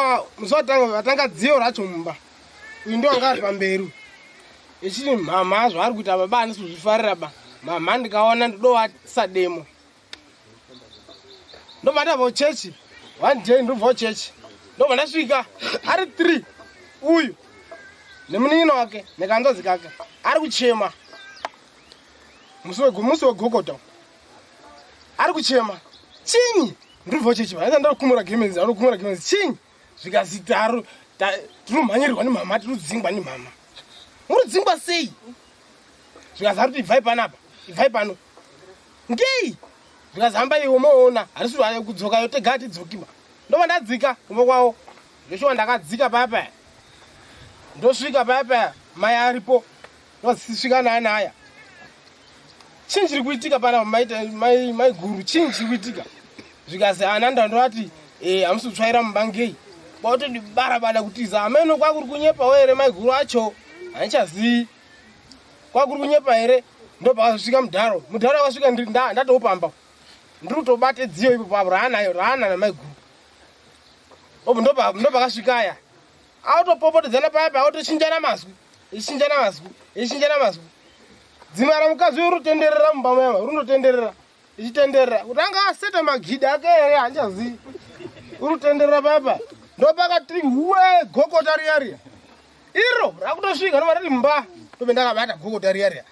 watanga dziyo racho mumba uyu ndo anga ari pamberi echiti mhamha zvaari kuita baba handisi kuzvifarira ba mhamha ndikaona ndodovasademo ndobva ndabva kuchechi one day ndobva kuchechi ndobva ndasvika ari three uyu nemunin'ina wake nekanzadzi kake ari kuchema musi wegokota ari kuchema chinyi ndobva kuchechi vaita ndakumura gemenzi anokumura gemenzi chinyi zvikazi taru tinomhanyirwa nemhama tinodzingwa nemhama munodzingwa sei zvikazi ari kuti ibvai panapa ibvai pano ngei zvikazi hamba iwe moona harisi kudzoka yo tega hatidzokiba ndobva ndadzika kumba kwavo ndoshuwa ndakadzika paya paya ndosvika paya paya mai aripo ndosvika naana aya chinyi chiri kuitika pana maiguru chinyi chiri kuitika zvikazi ana ndandovati eh, hamusi kutsvaira mumba ngei kwakutondibara bada kutiza ameno kwakuri kunyepawo here maiguru acho handichazivi kwakuri kunyepa here ndopakasvika mudharo mudharo akasvika ndatoupamba ndiri kutobate dziyo ipo papo raanayo raana namaiguru opo ndopakasvika aya autopopotedzana paya paya autochinjana mazwi ichinjana mazwi ichinjana mazwi dzimara mukadzi uyu rutenderera mumba muyama runotenderera ichitenderera kuti anga aseta magida ake here handichazivi urutenderera paya paya ndopakati we gokota riya riya iro rakutosvika ndobva rati mba ndobe ndakabata gokota riya riya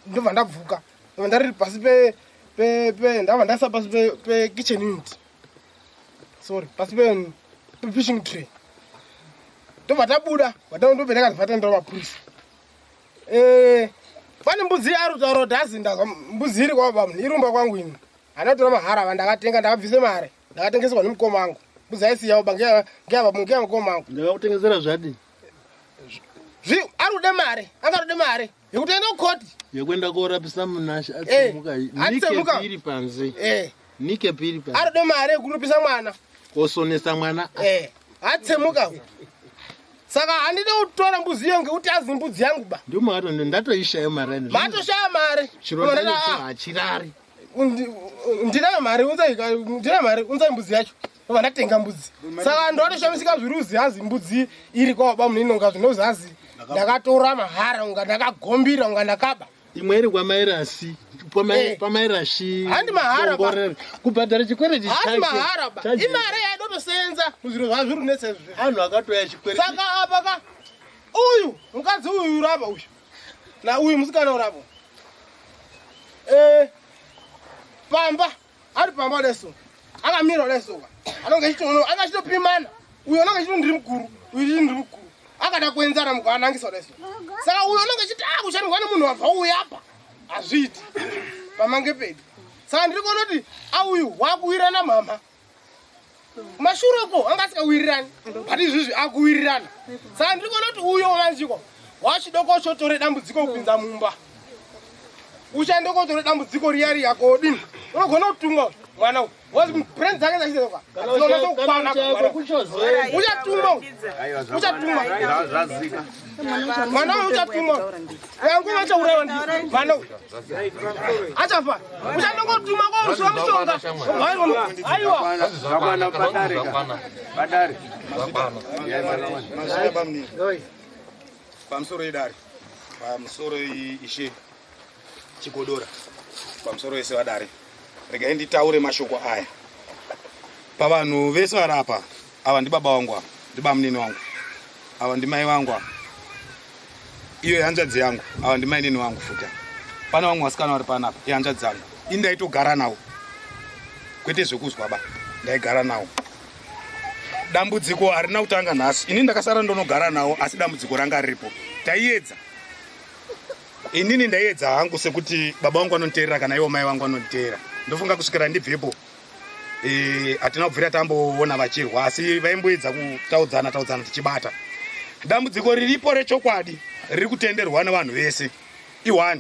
ndobva ndabvuka ndobva ndariri pasi pe pe pe ndabva ndaisa pasi pe pe kitchen unit sorry pasi pe fishing tray ndobva tabuda vatandobve ndakazi vatendera mapurisa eh, pane mbudzi yarutauro dhazi ndazwa mbudzi iri kwababa irumba kwangu ini handina kutora mahara ava ndakatenga ndakabvise mari ndakatengeserwa nemukoma wangu mbudzi aisiyawo ba ngeyamukoma wangu ndakakutengesera zvadii Ari kuda mari, anga ari kuda mari yekuti aende kukoti. Yekuenda korapisa Munashe atsemuka. Eh, atsemuka. Nikepi iri panze. Eh. Nikepi iri panze. Ari kuda mari yekuripisa mwana. Kosonesa mwana. Eh, atsemuka. Saka handidi kutora mbuzi iyo ngekuti azi mbudzi yangu ba. Ndimo ndatoishaya mari. Matoshaya mari. Chironda icho hachirari. Ndinayo mari, unzai, ndinayo mari, unzai mbudzi yacho. Ndobva ndatenga mbudzi. Saka ndotoshamisika zviruzi hanzi mbudzi iri kwa baba munini unga zvinozi hanzi ndakatora mahara unga ndakagombira unga ndakaba. Imwe iri kwamairasi pamairashi. Handi mahara ba. Kubhadhara chikwereti chake. Handi mahara ba. Imari yaidotosenza muzviro zvazviri kunetsa izvi. Anhu akatoya chikwereti. Saka apa ka uyu mukadzi uyu urapa uyu. Na uyu musikana urapo. Eh pamba ari pamba leso akamira leso anonge achitoona anga achitopimana uyo anonge achiti ndiri mukuru uyu ndiri mukuru akada kuenzana mukaanangisa leso saka uyo anonge achiti akushandwa nemunhu wabva uya apa hazviiti pamange pedu saka ndiri kuona kuti auyu wakuwirana mhamha mashure uko anga asikawirirani but izvizvi akuwirirana saka ndiri kuona kuti uyo manjiko wachidoko chotore dambudziko kupinza mumba uchande kotore dambudziko riya riya kodini unogona kutumwa mwana uyu brain dzake dzachizoka dzinonasokukwana uchatumwa uchatumwa mwana uyu uchatumwa yangu vachaurayiwa ndi mwana uyu achafa uchandongotuma kouswa mushonga aiwa pamusoro idare pamusoro ishe chigodora pamusoro vese vadare regai nditaure mashoko aya pavanhu vese vari apa ava ndibaba vangu ava ndibamunini wangu ava ndimai vangu ava iyo ihanzvadzi yangu ava ndimainini vangu futi pane vamwe vasikana vari panapa ihanzvadzi yangu ini ndaitogara nawo kwete zvekuzwa ba ndaigara nawo dambudziko harina kutanga nhasi ini ndakasara ndonogara nawo asi dambudziko ranga riripo taiedza inini ndaiedza hangu sekuti baba vangu vanonditeerera kana ivo mai vangu vanonditeera ndofunga kusvikira ndibvepo eh, hatina kubvira tamboona vachirwa asi vaimboedza kutaudzana taudzana tichibata dambudziko riripo rechokwadi riri kutenderwa nevanhu vese i1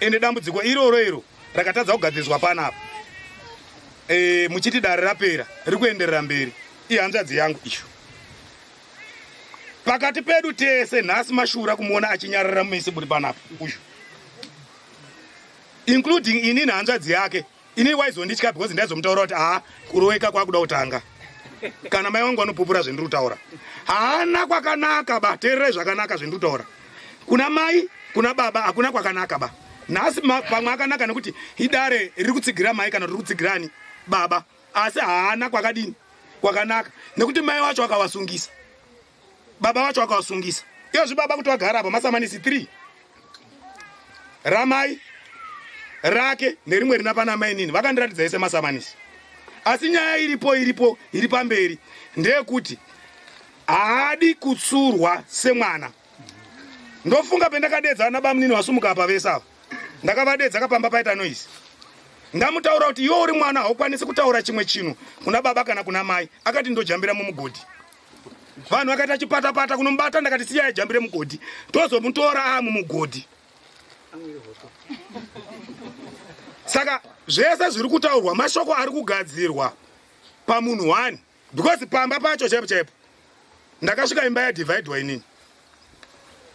ende dambudziko iroro iro rakatadza kugadziriswa panapa e, muchiti dare rapera riri kuenderera mberi ihanzvadzi yangu ishu pakati pedu tese nhasi mashura kumuona achinyarara muisi buri panapa uyu including ini nehanzvadzi yake ini waizonditya because ndaizomutaura kuti haa kuroweka kwakuda kutanga kana mai wangu vanopupura zvendiri kutaura haana kwakanaka ba teererai zvakanaka zvendiri kutaura kuna mai kuna baba hakuna kwakanaka ba nhasi pamwe akanaka nekuti idare riri kutsigira mai kana riri kutsigirani baba asi haana kwakadini kwakanaka nekuti mai wacho akavasungisa baba vacho akavasungisa iyozvi baba kuti vagara apa masamanisi 3 ramai rake nerimwe rina pana mai nini vakandiratidza ese masamanisi asi nyaya iripo iripo iri pamberi ndeyekuti haadi kutsurwa semwana ndofunga pendakadedza vana bamunini vasumuka apa vese ava ndakavadedza kapamba paita noise ndamutaura kuti iwe uri mwana haukwanisi kutaura chimwe chinhu kuna baba kana kuna mai akati ndojambira mumugodhi vanhu vakaita chipatapata kunomubata ndakati siyai jambire mugodhi tozomutora a mumugodhi saka zvese zviri kutaurwa mashoko ari kugadzirwa pamunhu one because pamba pacho chaipo chaipo ndakasvika imba yadivhaidwa inini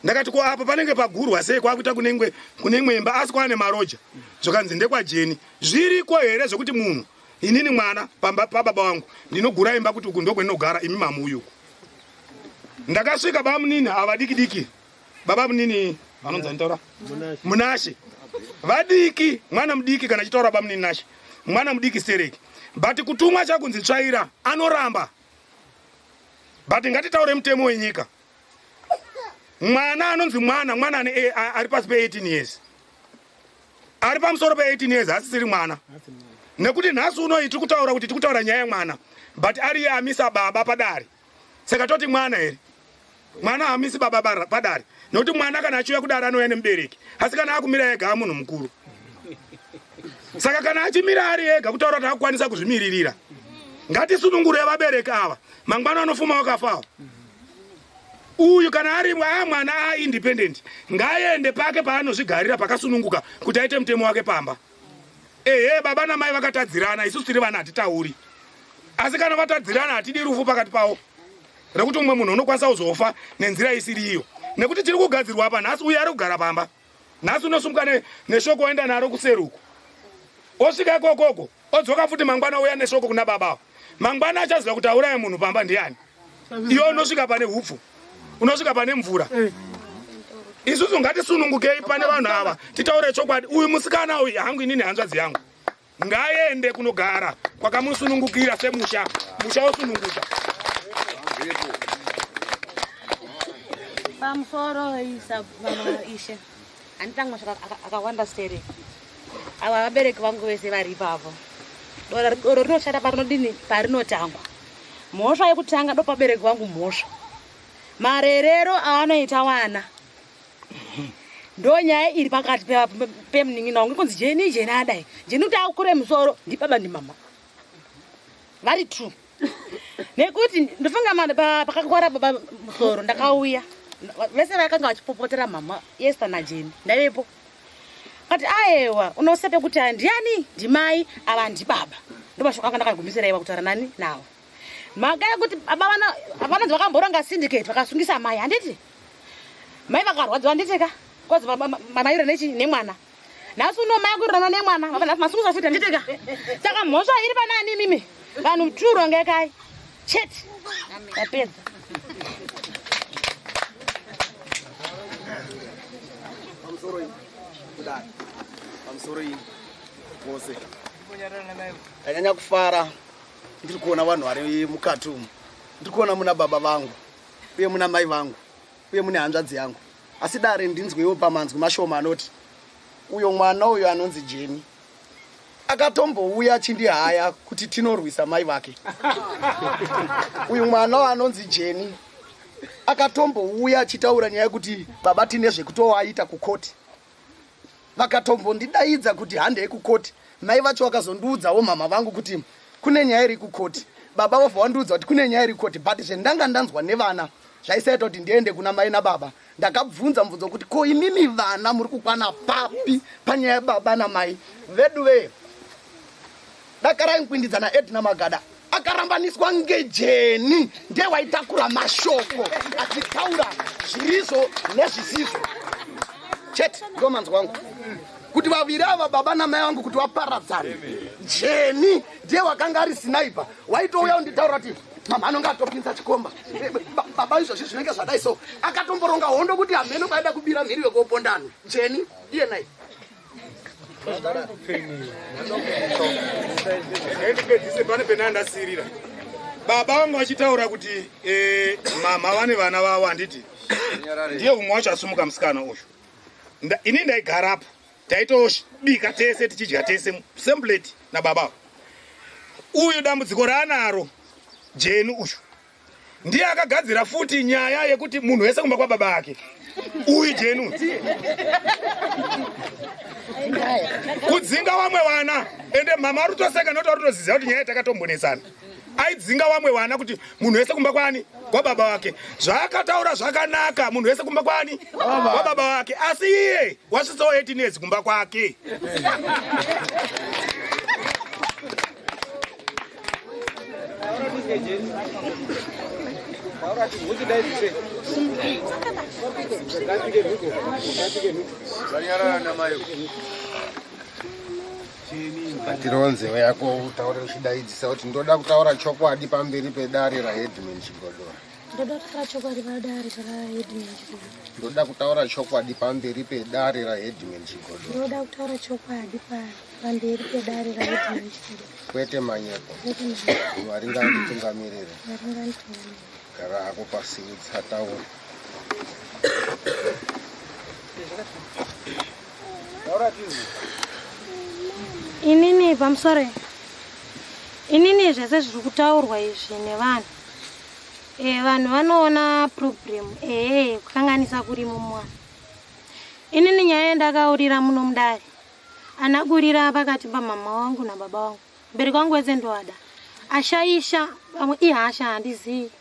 ndakati ko apa panenge pagurwa sei kwakuita kunengwe kune imwe imba asi kwaane maroja zvakanzi ndekwajeni zviriko here zvekuti munhu inini mwana pamba pababa wangu ndinogura imba kuti uku ndokwendinogara imi mamuuyu uku ndakasvika baba munini ava diki diki baba munini vanonzi anitaura munashe vadiki mwana mudiki kana achitaura baba munini nashe mwana mudiki stereki but kutumwa chakunzi tsvaira anoramba but ngatitaure mutemo wenyika mwana anonzi mwana mwana ane eh, ari pasi pe18 years ari pamusoro pe18 years asisiri mwana nekuti nhasi unoyi tiri kutaura kuti tiri kutaura nyaya yemwana but ariye amisa baba padare saka toti mwana here mwana haamisi baba padare nekuti mwana kana achiuya kudare anouya nemubereki asi kana akumira ega amunhu mukuru saka kana achimira ari ega kutaura kuti akukwanisa kuzvimiririra ngatisunungure vabereki ava mangwana anofuma wakafawo Uyu kana ari mwana aindependent, ngaaende pake paanozvigarira pakasununguka kuti aite mutemo wake pamba. Ehe, baba namai vakatadzirana, isusu tiri vana hatitauri, asi kana vatadzirana hatidi rufu pakati pavo, rekuti umwe munhu unokwanisa kuzofa nenzira isiri iyo, nekuti tiri kugadzirwa apa nhasi. Uyu ari kugara pamba nhasi, unosumuka neshoko oenda naro kuseruku, osvika ikokoko, odzoka futi mangwana, uya neshoko kuna baba. Mangwana achaziva kuti auraya munhu pamba ndiani. Iwe unosvika pane hupfu, unosvika pane mvura. Isusu ngatisunungukei pane vanhu ava, titaure chokwadi. Uyu musikana uyu hangu, inini hanzvadzi yangu, ngaende kunogara kwakamusunungukira semusha, musha wosununguka. Pamusoro isa mama ishe, handitanga mashoko akawanda sere. Ava vabereki vangu vese vari ipapo. Doro rinoshata parinodini, parinotangwa. Mhosva yekutanga ndo pabereki vangu, mhosva marerero avanoita wana. Ndo nyaya iri pakati pemunin'ina wangu ikunzi Jeni. Jeni adai, Jeni kuti akure musoro ndibaba ndimama vari two, nekuti ndofunga pakakwara baba musoro ndakauya, vese vakanga vachipopotera mama Esther naJeni, ndaivepo. Kati aewa, unosepe kuti ndiani, ndimai ava, ndibaba. Ndomashoko anga ndakagumisira iwa kutaura nani nawo, mhaka yekuti baba vana vanonzi vakamboronga syndicate, vakasungisa mai, handiti? Mai vakarwadziwa, handitika? Kozi mamayura nechi nemwana. Nhasi uno mai akurirana nemwana, nhasi masungisa futi, handitika? Saka mhosva iri panani imimi vanhu turongekai chete, yapedza. Pamusoro iyi kudai, pamusoro iyi vose, ndanyanya kufara ndiri kuona vanhu vari mukati umu. Ndiri kuona muna baba vangu, uye muna mai vangu, uye mune hanzvadzi yangu. Asi dare, ndinzwewo pamanzwi mashoma anoti uyo mwana uyo anonzi Jeni akatombouya achindihaya kuti tinorwisa mai vake. Uyu mwana anonzi Jeni akatombouya achitaura nyaya yekuti baba tine zvekutowaita kukoti. Vakatombondidaidza kuti handei kukoti. Mai vacho vakazondiudzawo mama vangu kuti kune nyaya iri kukoti. Baba vobva vandiudza kuti kune nyaya iri kukoti, but zvendanga ndanzwa nevana zvaisaita kuti ndiende kuna mai nababa. Ndakabvunza mubvunzo kuti ko imimi vana muri kukwana papi panyaya yababa namai vedu vee? Dakarai Nkwindidza naEdna Magada akarambaniswa ngejeni, ndiye waitakura mashoko achitaura zvirizvo nezvisizvo chete. Ndo manzwi wangu kuti vaviri ava, baba namai vangu, kuti vaparadzane, Jeni ndiye wakanga ari sniper. Waitouya unditaura kuti mama anonge atopinza chikomba. Baba izvozvi zvinenge zvadai, so akatomboronga hondo kuti hameno kwaida kubira mhiri yekopondano. Jeni iye nai. Ndipedzise pane penandasirira. Baba vangu vachitaura kuti mama vane vana vavo, handiti? Ndiye umwe wacho asumuka, musikana uyu. Ini ndaigarapo, taitobika tese, tichidya tese same plate nababa. Uyu dambudziko raanaro Jeni uyu ndiye akagadzira futi nyaya yekuti munhu wese kumba kwababa ake. Uyu Jeni uyu kudzinga vamwe vana, ende mama ari kutoseka nekuti ari kutoziziva kuti nyaya yatakatombonesana. Aidzinga vamwe vana kuti munhu wese kumba kwani, kwababa wake. Zvaakataura zvakanaka, munhu wese kumba kwani, kwababa wake, asi iye wasvitsawo 18 years kumba kwake. Batirawo nzeve yako utaure uchidaidzisa kuti ndoda kutaura chokwadi pamberi pedare raheadman Chigodora. Ndoda kutaura chokwadi padare raheadman Chigodora. Ndoda kutaura chokwadi pamberi pedare raheadman Chigodora. Ndoda kutaura chokwadi pamberi pedare raheadman Chigodora. Kwete manyepo. Kwete manyepo. Mwari ngaanditungamirire. Mwari ngaanditungamirire. Gara hako pasi, utsataura. Inini pamusoro, inini zvese zviri kutaurwa izvi nevanhu, vanhu vanoona problem, ehe, kukanganisa kuri mumwana. Inini nyaya yandakaurira muno mudare anakurira pakati pamama wangu nababa wangu, mubereki wangu wese ndoada ashaisha, vamwe ihasha, handizivi.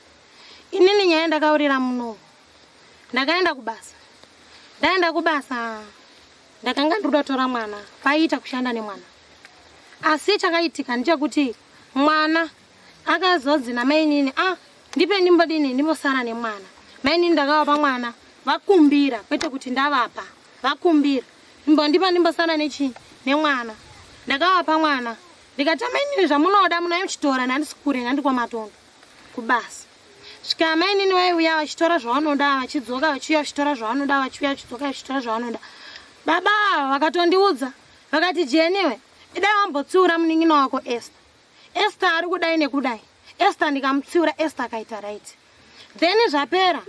Inini nyaya yandakaurira muno Ndakaenda kubasa. Ndaenda kubasa ndakanga ndiri kuda kutora mwana paiita kushanda nemwana. Asi chakaitika ndechekuti mwana akazonzi namainini ah ndipe ndimbodini ndimbosara nemwana. Mainini ndakavapa mwana vakumbira kwete kuti ndavapa vakumbira imbondipa ndimbosara nechii nemwana. Ndakavapa mwana ndikati amainini zvamunoda munouya muchitora nhandisi kure nhandi kwamatondo kubasa. Svika amainini vaiuya vachitora zvavanoda vachidzoka vachiuya vachitora zvavanoda vachiuya vachidzoka vachitora zvavanoda. Baba ava vakatondiudza vakati Jeniwe idai wambotsiura munin'ina wako Esther. Esther ari kudai nekudai. Esther ndikamutsiura Esther akaita right. Then zvapera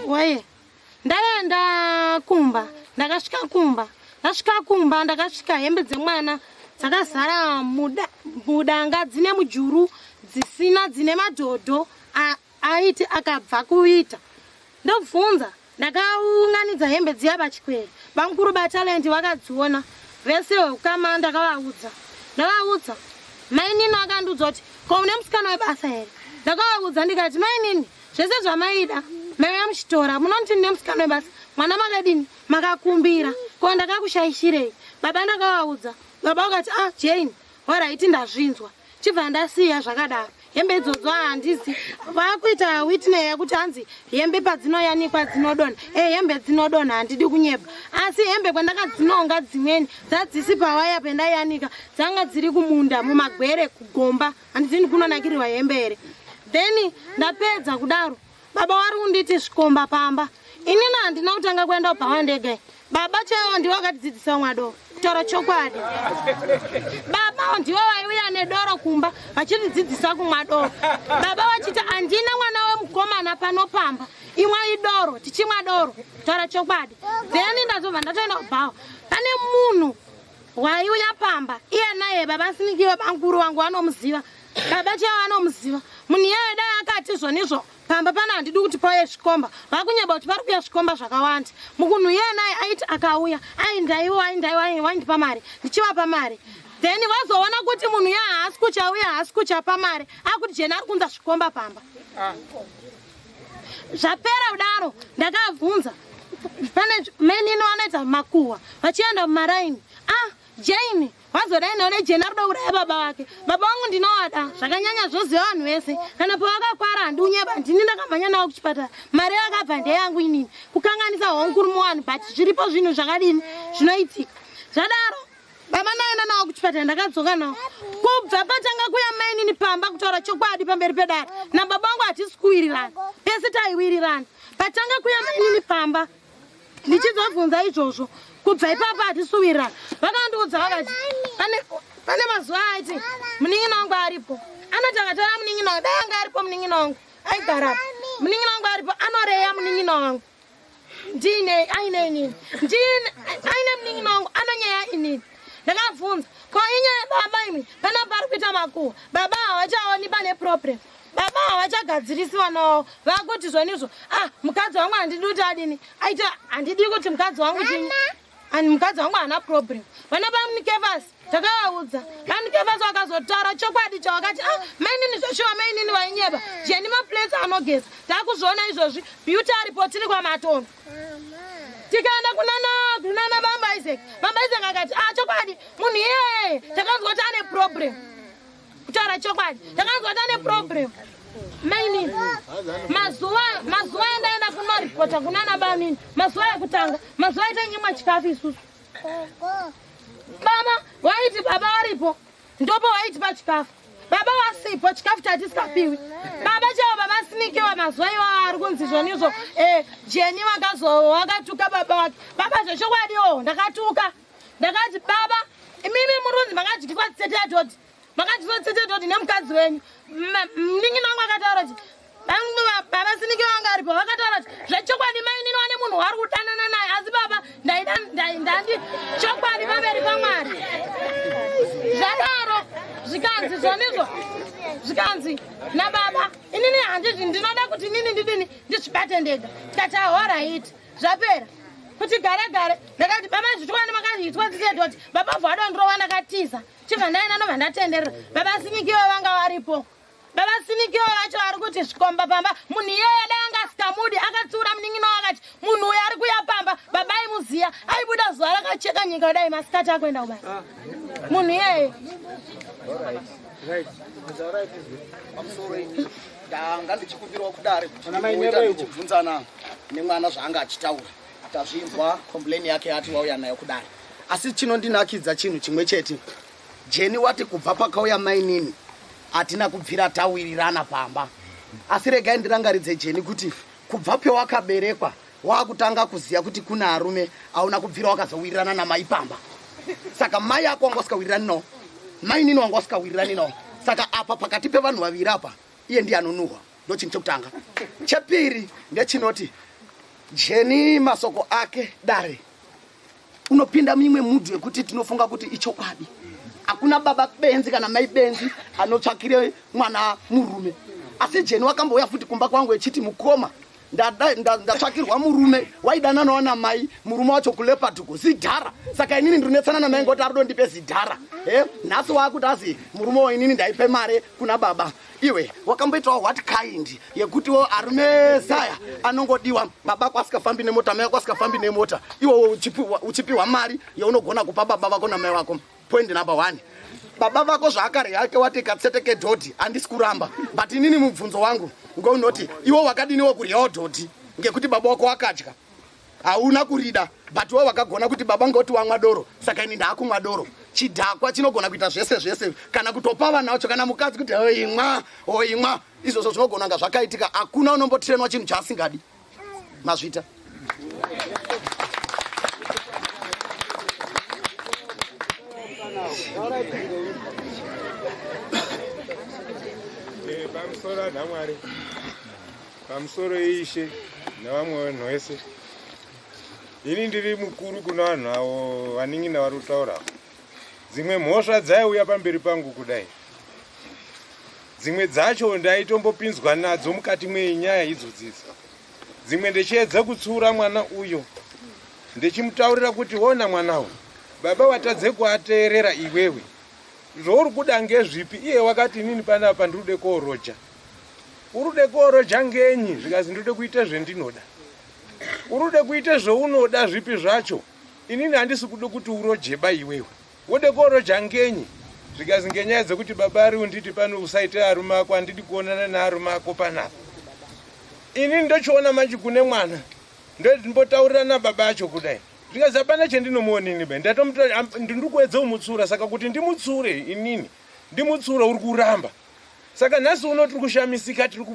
waye ndaenda kumba ndakasvika kumba ndasvika kumba ndakasvika hembe dzemwana dzakazara muda, mudanga dzine mujuru dzisina dzine madhodho aiti akabva kuita ndobvunza ndakaunganidza hembe dziya pachikwere bamukuru batalenti vakadziona vese ukama ndakavaudza ndavaudza mainini akandiudza kuti ko une musikana webasa here ndakavaudza ndikati mainini zvese zvamaida maiuya muchitora munonti ndine musikana webasa mwana makadini makakumbira ko ndakakushaishirei baba ndakavaudza baba vakati ah jane horaiti ndazvinzwa chibva ndasiya zvakadaro hembe idzodzo handizi vakuita witney yekuti hanzi hembe padzinoyanikwa dzinodonha e hembe dzinodonha handidi kunyeba asi hembe kwandakadzinonga dzimweni dzadzisi pawaya pendaiyanika dzanga dziri kumunda mumagwere kugomba handizini kunonakirirwa hembe here then ndapedza kudaro baba wari kunditi zvikomba pamba inini handina kutanga kuenda kubhawa ndega baba chaivo ndivo vakatidzidzisa umwa doro kutaura chokwadi baba ndivo vaiuya nedoro kumba vachitidzidzisa kumwa doro baba vachiti handina mwana wemukomana pano pamba imwa idoro tichimwa doro kutaura chokwadi then ndazobva ndatoenda kubhawa pane munhu waiuya pamba iye naye baba sinikiwe bamkuru wangu vanomuziva baba chaivo vanomuziva munhu iyeye dai akati zvonizvo pamba pano handidi kuti pauye zvikomba vakunyeba kuti pari kuuya zvikomba zvakawanda mukunhu iye naye aiti akauya aindaiwo aindaiwo waindipa mari ndichivapa mari then vazoona kuti munhu iye haasi kuchauya haasi kuchapa mari akuti jena ari kunza zvikomba pamba ah. Zvapera kudaro ndakabvunza pane menino vanoita makuhwa vachienda mumaraini ah Jane wazodai naone Jane arikuda kuuraya baba vake baba vangu ndinovada zvakanyanya zvoziva vanhu vese kana pavakakwara handiunyeba ndini ndakamhanya navo kuchipatara mari yakabva ndeyangu inini kukanganisa honkuru muwanhu but zviripo zvinhu zvakadini zvinoitika zvadaro Baba ndaenda nawo kuchipatara ndakadzoka nawo. Kubva patanga kuya mainini pamba kutaura chokwadi pamberi pedare. Nababa vangu hatisi kuwirirana. Pese taiwirirana. Patanga kuya mainini pamba ndichizobvunza izvozvo. Kubva ipapo hatisi kuwirirana. Vakandiudza vakati pane pane mazuva aiti munin'ina wangu aripo. Anoti akatora munin'ina wangu dai anga aripo munin'ina wangu aigarapo. Munin'ina wangu aripo anoreya munin'ina wangu. Ndine aine inini. Ndine aine munin'ina wangu anonyaya inini. Ndakabvunza, ko inyaya baba imi pana pari kuita makuhwa. Baba havachaoni pane problem. Baba havachagadzirisi vana vavo. Vakuti zvonizvo, ah mukadzi wangu handidi kuti adini. Aita handidi kuti mukadzi wangu chinyi. And mukadzi wangu haana problem. Vana bamunikevas takavaudza. Bamunikevas vakazotaura chokwadi chavakati ah mainini zveshuwa mainini vainyeba. Jeni maplates anogeza. Takuzviona izvozvi. Beauty aripo tiri kwaMatondo. Tikaenda kunana kunana bamba Isaac. Bamba Isaac akati ah chokwadi munhu iyeye takanzwa kuti ane problem. Kutaura chokwadi takanzwa kuti ane problem. Mainini mazuva mazuva andaenda kunoripota kunana bamini mazuva ekutanga mazuva aitanyimwa chikafu isusu baba waiti baba varipo ndopo waitipa chikafu baba wasipo chikafu chatisikapiwi baba chaivo baba sinikiwa mazuva iwawo ari kunzi zvonizvo eh, jeni vakazo wakatuka baba wake baba zvechokwadi o ndakatuka ndakati baba imimi muri kunzi makadyiswa tsete yadhodhi makadyiswa tsete yadhodhi nemukadzi wenyu munin'ina wangu akataura kuti baba siniki vanga aripo vakataura kuti zvechokwadi mainini wane munhu waari kudanana naye asi baba ndandi chokwadi pamberi pamwari zvadaro zvikanzi zvonizvo zvikanzi nababa inini handizvi ndinoda kuti inini ndidini ndizvibate ndega tikati ahoraiti zvapera kuti gare gare ndakati baba zvichokwadi makazviitwa dzisedoti baba vadondirova ndakatiza chibva ndaenda ndobva ndatenderera baba sinikiwe vanga varipo Baba Sinikiwa vacho vari kuti zvikomba pamba munhu iyeye dai anga asika asikamudi akatsiura munin'ina wakati munhu uyo ari kuya pamba baba aimuziya aibuda zuva rakacheka nyika kudai masikati akuenda kubasa munhu iyeye ndanga ndichikumbirawo kudare kuti ndichibvunzana nemwana zvaanga achitaura tazvinzwa complain yake yati wauya nayo kudare asi chinondinakidza chinhu chimwe chete jeni wati kubva pakauya mainini hatina kubvira tawirirana pamba asi regai ndirangaridze jeni kuti kubva pewakaberekwa wakutanga kuziva kuti kuna arume auna kubvira wakazowirirana namai pamba saka mai ako wanga usikawirirani nawo mainini wanga usikawirirani nawo saka apa pakati pevanhu vaviri apa iye ndiye anonuhwa ndochinhu chekutanga chepiri ndechinoti jeni masoko ake dare unopinda mimwe mudhu yekuti tinofunga kuti ichokwadi hakuna baba benzi kana mai benzi anotsvakire mwana murume asi jeni wakambouya futi kumba kwangu echiti mukoma ndatsvakirwa murume waidananawo namai murume wacho kulepatuko zidhara saka inini ndinetsana namai ngoti aridondipe zidhara e nhasi waakuti azi murume wo inini ndaipe mare kuna baba iwe wakamboitawo what kind yekutiwo arume saya anongodiwa baba kwasikafambi nemota mai kwasikafambi nemota iwe uchipiwa mari yaunogona kupa baba vako namai vako point number one baba vako zvaakare yake wati katsete kedhoti handisi kuramba but inini mubvunzo wangu ngounoti iwe wakadiniwo kuryawo dhoti ngekuti baba wako wakadya hauna kurida but wo wakagona kuti baba ngoti wamwa doro saka ini ndaakumwa doro chidhakwa chinogona kuita zvese zvese kana kutopa vana vacho kana mukadzi kuti oimwa oimwa izvozvo zvinogona nga zvakaitika hakuna unombotirenwa chinhu chaasingadi mazvita eh, pamusoro anhamwari pamusoro ishe nevamwe vanhu vese ini ndiri mukuru kuna vanhu avo vanin'ina vari kutaura dzimwe mhosva dzaiuya pamberi pangu kudai dzimwe dzacho ndaitombopinzwa nadzo mukati mwenyaya idzodzidzi dzimwe ndechiedza kutsiura mwana uyo ndechimutaurira kuti wona mwana uyu baba watadze kuateerera iwewe zvouri kuda ngezvipi iye wakati inini panapa ndirude kooroja urude kooroja ngenyi zvikazi ndode kuita zvendinoda urude kuita zveunoda zvipi zvacho inini handisi kuda kuti urojeba iwewe wode kooroja ngenyi zvikazi ngenyaya dzekuti baba ari unditi pano usaite arume ako handidi kuonana nearume ako panapa inini ndochiona manje kune mwana ndombotaurira nababa acho kudai zvikazi hapana chendinomuona ini ba ndiri kuedza kumutsura saka kuti ndimutsure inini ndimutsure uri kuramba saka nhasi uno tiri kushamisika tiri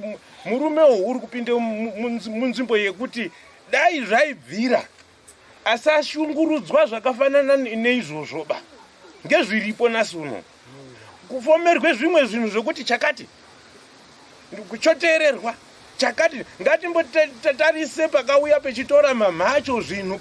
murume uhu uri kupinda munzvimbo yekuti dai zvaibvira asashungurudzwa zvakafanana neizvozvo ba ngezviripo nhasi uno kufomerwe zvimwe zvinhu zvekuti chakati kuchoteererwa chakati ngatimbotatarise pakauya pechitora mamhacho zvinhu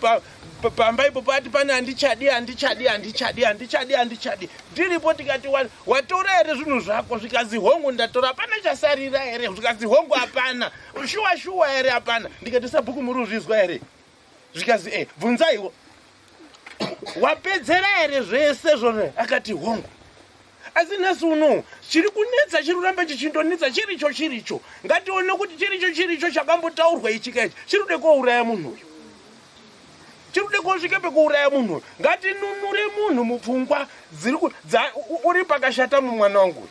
pamba ipo pati pane handichadi handichadi handichadi handichadi handichadi tiripo tikati watora here zvinhu zvako zvikazi hongu ndatora hapana chasarira here zvikazi hongu hapana shuwa shuwa here hapana ndikati sabhuku muri kuzvizwa here zvikazi e bvunzaiwo wapedzera here zvese zvone akati hongu asi nhasi unowu chiri kunetsa chiri kuramba chichindonetsa chiricho chiricho ngatione kuti chiricho chiricho chakambotaurwa ichika ichi chiri kude kouraya munhu uyu chiri kude kosvike pekuuraya munhu uyu ngatinunure munhu mupfungwa dziri uri pakashata mumwana wangu uyu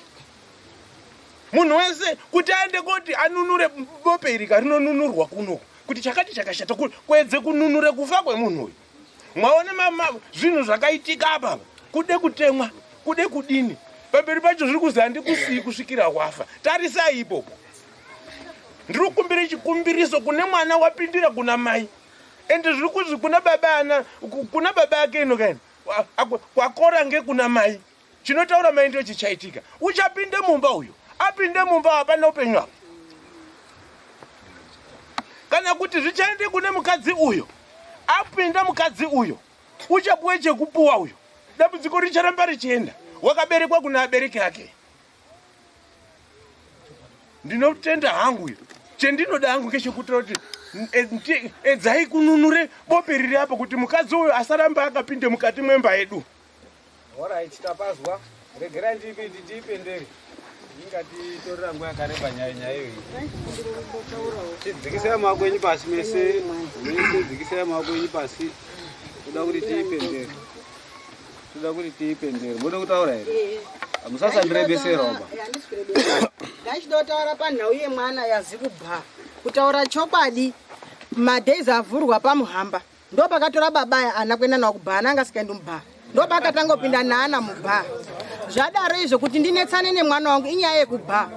munhu wese kuti aende koti anunure bope iri karinonunurwa kunoku kuti chakati chakashata kuedze kununure kufa kwemunhu uyu mwaona zvinhu zvakaitika apa kude kutemwa kude kudini pamberi pacho zviri kuzi handikusii kusvikira wafa tarisai ipopo ndiri kukumbira chikumbiriso kune mwana wapindira kuna mai ende zviri kuzi kuna baba ana kuna baba ake ino kaini kwakora ngekuna mai chinotaura mai ndo chichaitika uchapinde mumba uyo apinde mumba hapana upenyu apo kana kuti zvichaende kune mukadzi uyo apinda mukadzi uyo uchapuwe chekupuwa uyo dambudziko richaramba richienda wakaberekwa kuna abereki ake ndinotenda hangu iyo chendinoda hangu ngechekuti kuti edzai kununure bope riri apo kuti mukadzi uyo asaramba akapinde mukati mwemba yedu Alright, tapazwa. Regerai ndiipe ndiri. Ingatitorera nguva yakareba nyaya nyaya iyoyi. Chidzikisai maoko enyu pasi mese, mese dzikisai maoko enyu pasi. Toda kuti tiipendere. Toda kuti tiipendere. Munoda kutaura here? Musasandirebeserawo ba. Ndachida kutaura panhau yemwana yazikubha. Kutaura chokwadi, madays avhurwa pamuhamba. Ndopakatora baba aya ana kuenda nawo kubhaa, ana anga asikaendi mubhaa. Ndopakatanga kupinda naana mubhaa. Zvadaro izvo kuti ndinetsane nemwana wangu inyaya yekubhaa.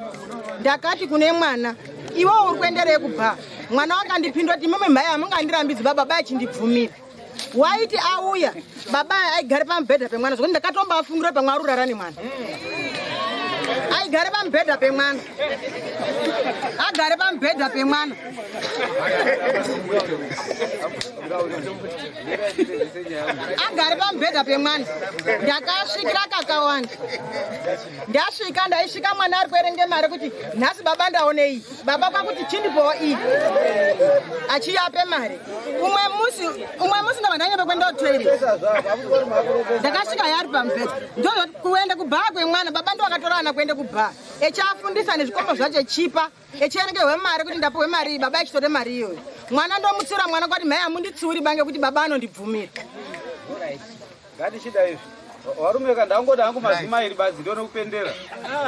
Ndakati kune mwana, iwe uri kuenderei kubhaa? Mwana wakandipindura kuti imimi mhai hamungandirambidzi baba, baba achindibvumira. Waiti auya baba aya aigare pamubhedha pemwana zvekuti ndakatombafungira pamwe arurara nemwana. Aigare pamubhedha pemwana. Agare pamubhedha pemwana. Agare pamubhedha pemwana. Ndakasvikira kakawanda. Ndasvika ndaisvika mwana ari kuerenge mari kuti nhasi baba ndaone iyi. Baba kwakuti chindipowo iyi. Achiyape mari. Umwe musi, umwe musi ndabva ndanyeba kuenda kutoilet. Ndakasvika yari pamubhedha. Ndokuenda kubhaa kwemwana, baba ndo akatora ana kuenda kubhaa. Echiafundisa nezvikomba zvacho echipa. Echiengewe mari kuti ndapuwe mari iyi, baba echitore mari iyoyo. Mwana ndomutsiura mwana kwati mhai amunditsiuri bange kuti baba anondibvumira. Ngatichida izvi. Varume ka ndangoda hangu mazima iri badzi ndione kupendera.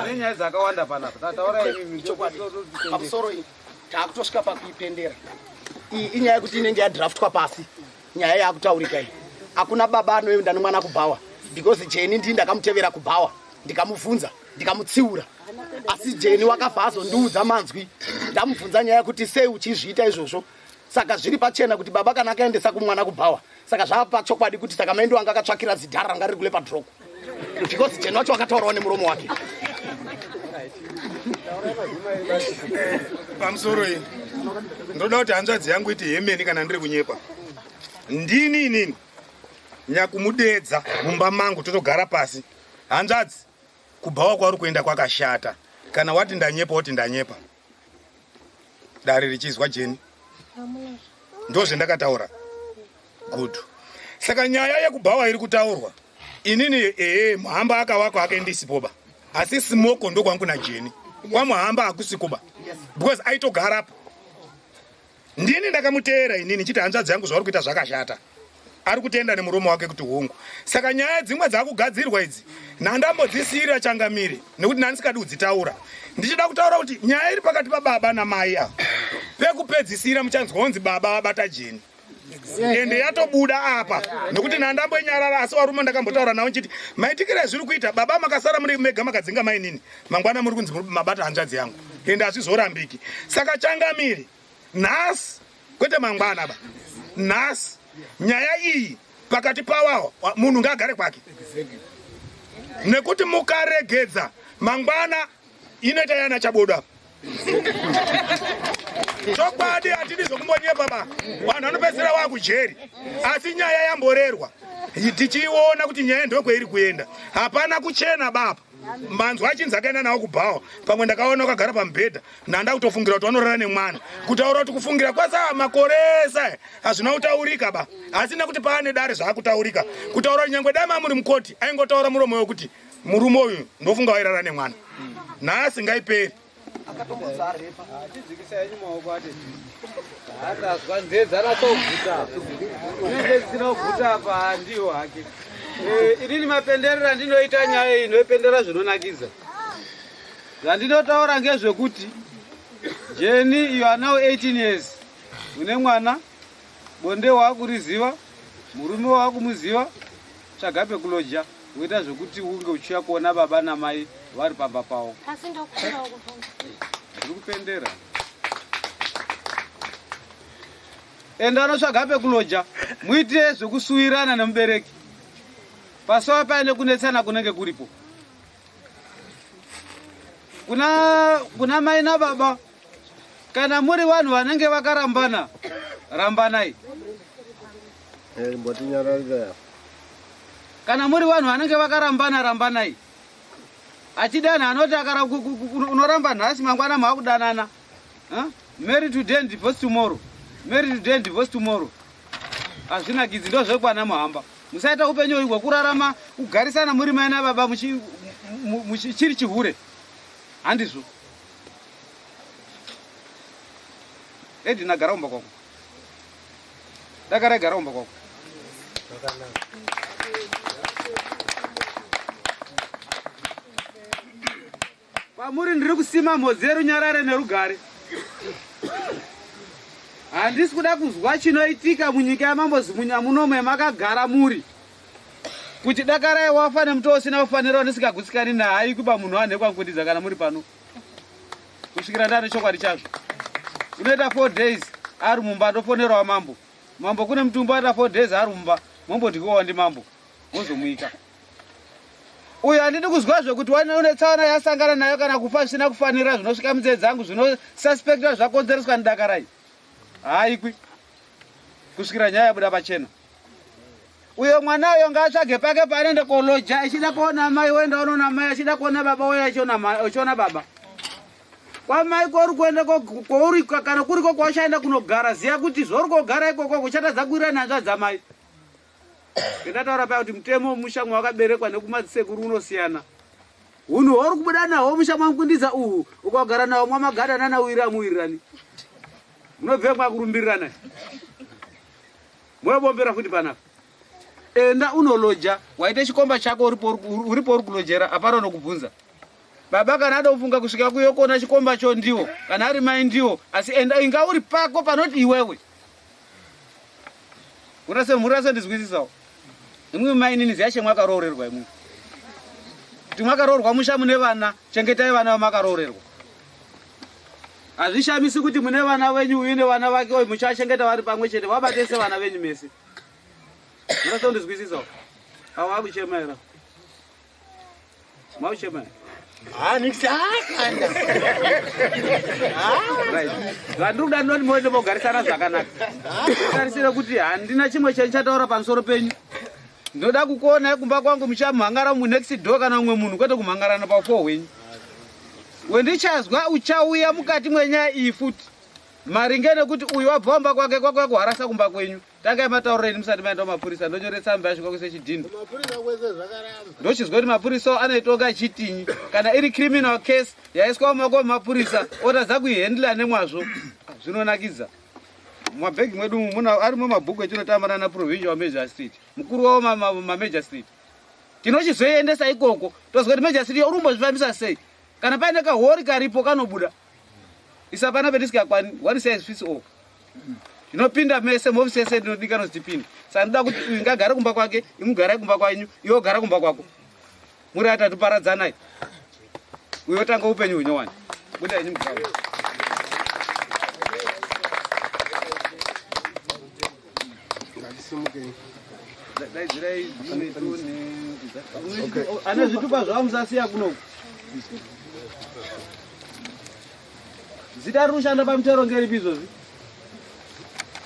Tine nyaya dzakawanda panapa. Tataura imimi chokwadi. Pamusoro iyi takutosvika pakuipendera. Iyi inyaya yekuti inenge yadraftwa pasi. Nyaya yakutaurika iyi. Hakuna baba anoenda nemwana kubhawa because Jenny ndini ndakamutevera kubhawa ndikamubvunza ndikamutsiura. Asi Jenny wakabva azondiudza manzwi. Ndamubvunza nyaya yekuti sei uchizviita izvozvo. Saka zviri pachena kuti baba kana akaendesa kumwana kubhawa saka zvapa chokwadi kuti saka mai ndiwo anga akatsvakira zidhara ranga riri kulepa droko because Jenny wacho akataurawo nemuromo wake. Pamusoro iyi ndoda kuti hanzvadzi yangu iti hemeni kana ndiri kunyepa. Ndini inini nyakumudedza mumba mangu totogara pasi. Hanzvadzi, kubhawa kwauri kuenda kwakashata. Kana wati ndanyepa woti ndanyepa. Dare richizwa Jenny. Ndozvendakataura. Good. Saka nyaya yekubhawa iri kutaurwa. Inini ehe muhamba akawako ake ndisipoba. Asi smoko ndokwangu na Jenny. Kwamuhamba hakusikoba. Because aitogarapo. Ndini ndakamuteera inini chiti hanzvadzi yangu zvauri kuita zvakashata. Ari kutenda nemuromo wake kuti hongu. Saka nyaya dzimwe dzakugadzirwa idzi nhandambodzisiira changamire nekuti ndandisikadi kudzitaura. Ndichida kutaura kuti nyaya iri pakati pababa namai ava. Pekupedzisira muchanzwa onzi baba vabata Jenny. Ende yatobuda apa nekuti nhandambonyarara asi varume ndakambotaura navo nchiti maitikira zviri kuita baba makasara muri mega makadzinga mainini mangwana muri kunzi mabata hanzvadzi yangu ende hazvizorambiki. Saka changamire nhasi kwete mangwana ba nhasi nyaya iyi pakati pawawa munhu ngaagare kwake nekuti mukaregedza mangwana inoita yana chabodo apa. Chokwadi hatidi zvokumbonyepa ba vanhu vanopedzisira wakujeri asi nyaya yamborerwa tichiona kuti nyaya ndokweiri kuenda. Hapana kuchena baba. Manzwa achinzi akaenda nawo kubhawa pamwe ndakaona wakagara pamubhedha ndanda kutofungira kuti vanorara nemwana. Kutaura kuti kufungira kwasa makore ese hazvina kutaurika ba asi nekuti paane dare zvaakutaurika. Kutaura kuti nyangwe dai mamuri mukoti aingotaura muromo wekuti murume uyu ndofunga wairara nemwana. Nhasi ngaiperi. Atazwa nzedza ratsoguta. Nzedza dzinoguta apa ndiwo hake. Inini mapenderera andinoita nyaya iyi ndinopendera zvinonakidza. Zvandinotaura ngezvekuti Jenny, you are now 18 years. Une mwana, bonde wakuriziva, murume wakumuziva, tsvaga pekuloja. Woita zvekuti unge uchiuya kuona baba namai vari pamba pavo. Asi ndokudawo kubvunza. Ndiri kupendera. Enda unotsvaga pekuloja, muite zvekusuwirana nemubereki. Pasova paine kunetsana kunenge kuripo. Kuna mai nababa, kana muri vanhu vanenge vakarambana, rambanai. Mbotinyararira. Kana muri vanhu vanenge vakarambana, rambanai. Achidana anoti unoramba nhasi mangwana maakudanana. Huh? Marry today and divorce tomorrow. Marry today and divorce tomorrow. Hazvinakidzi, ndo zvekwana muhamba. Musaita upenyu hwekurarama kugarisana muri mai nababa chiri chihure. Handizvo. Edina gara kumba kwako. Dakarai gara kumba kwako. Kwamuri ndiri kusima mhodzi yerunyarare nerugare. Handisi kuda kuzwa chinoitika munyika yamambo Zimunya munomo yamakagara muri. Kuti Dakarai wafa nemutoo usina kufanira wandisingagutsikani naye kuba munhu wanhekwa kana muri pano. Kusvikira ndane chokwadi chazvo. Unoita 4 days ari mumba ndofonerawo mambo. Mambo kune mutumbi aita 4 days ari mumba. Mambo ndikowa ndi mambo. Wozomuika. Uyo handidi kuzwa zvekuti une tsaona yasangana nayo kana kufa zvisina kufanira zvinosvika munzeve dzangu zvinosuspectwa zvakonzereswa neDakarai. Haikwi. Kusvikira nyaya yabuda pachena. Uyo mwana uyo ngaatsvage pake paanoenda koloja achida kuona mai woenda unoona mai achida kuona baba woenda achiona baba. Kwamai kwauri kuenda kwauri kana kuriko kwauchaenda kunogara ziya kuti zvauri kogara ikoko kuchatadza kuwirirana nehanzvadzi dzamai. Ndataura paya kuti mutemo wemusha mwawakaberekwa nekumadzisekuru unosiyana. Hunhu hwauri kubuda nahwo musha mwamukundidza uhu ukagara nahwo mwamagada nana wira muwirirani. Munobve mwakurumbirirana. Mobombera futi panapa. Enda unoloja waite chikomba chako uripo uri kulojera hapana unokubvunza. Baba kana ada kufunga kusvika kuyo kuona chikomba cho ndiwo kana ari mai ndiwo asi enda inga uri pako panoti iwewe. Urase murase ndizwisisawo. Imwe mai nini ziyashe mwakaroorerwa imwe. Kuti mwakaroorwa musha mune vana, chengetai vana vamakaroorerwa. Hazvishamisi kuti mune vana venyu uyu nevana vake uyu muchachengeta vari pamwe chete, vabatese vana venyu mese. Murase ndizwisisawo. Avo vakuchema here? Mauchema here? Zvandiri kuda ndinoti muende mogarisana zvakanaka. Tarisire kuti handina chimwe chandichataura pamusoro penyu. Ndinoda kukuonai kumba kwangu muchamhangara munext door kana umwe munhu kwete kumhangarana paufo hwenyu. Wendichazwa uchauya mukati mwenyaya iyi futi. Maringe nekuti uyu wabva kumba kwake kwakauya kuharasa kumba kwenyu. Tangai mataurira ini musati maenda kumapurisa ndonyore tsamba yacho kwakuise chidhindo. Ndochizwa kuti mapurisa anoitonga achitinyi kana iri criminal case yaiswa mumaoko emapurisa otadza kuihandla nemwazvo zvinonakidza. Mumabhegi mwedu umu muna arimo mabhuku etinotamba nana provincial magistrate mukuru wavo mamagistrate. Tinochizoiendesa ikoko tozwa kuti magistrate uri kumbozvifambisa sei kana paine kahori karipo kanobuda. Isa pana petisingakwani one size fits all. Tinopinda mese muofisi yese ndinodikanwa kuti tipinde. Saka ndoda kuti uyu ngagare kumba kwake, imwi garai kumba kwenyu, iwe gara kumba kwako. Muri atatu paradzanai. Uyo otanga upenyu hunyowani. Buda henyu mugare. Daidzirai ane zvitupa zvavo musasiya kunoku. Zita riri kushanda pamutero ngeripi izvozvi?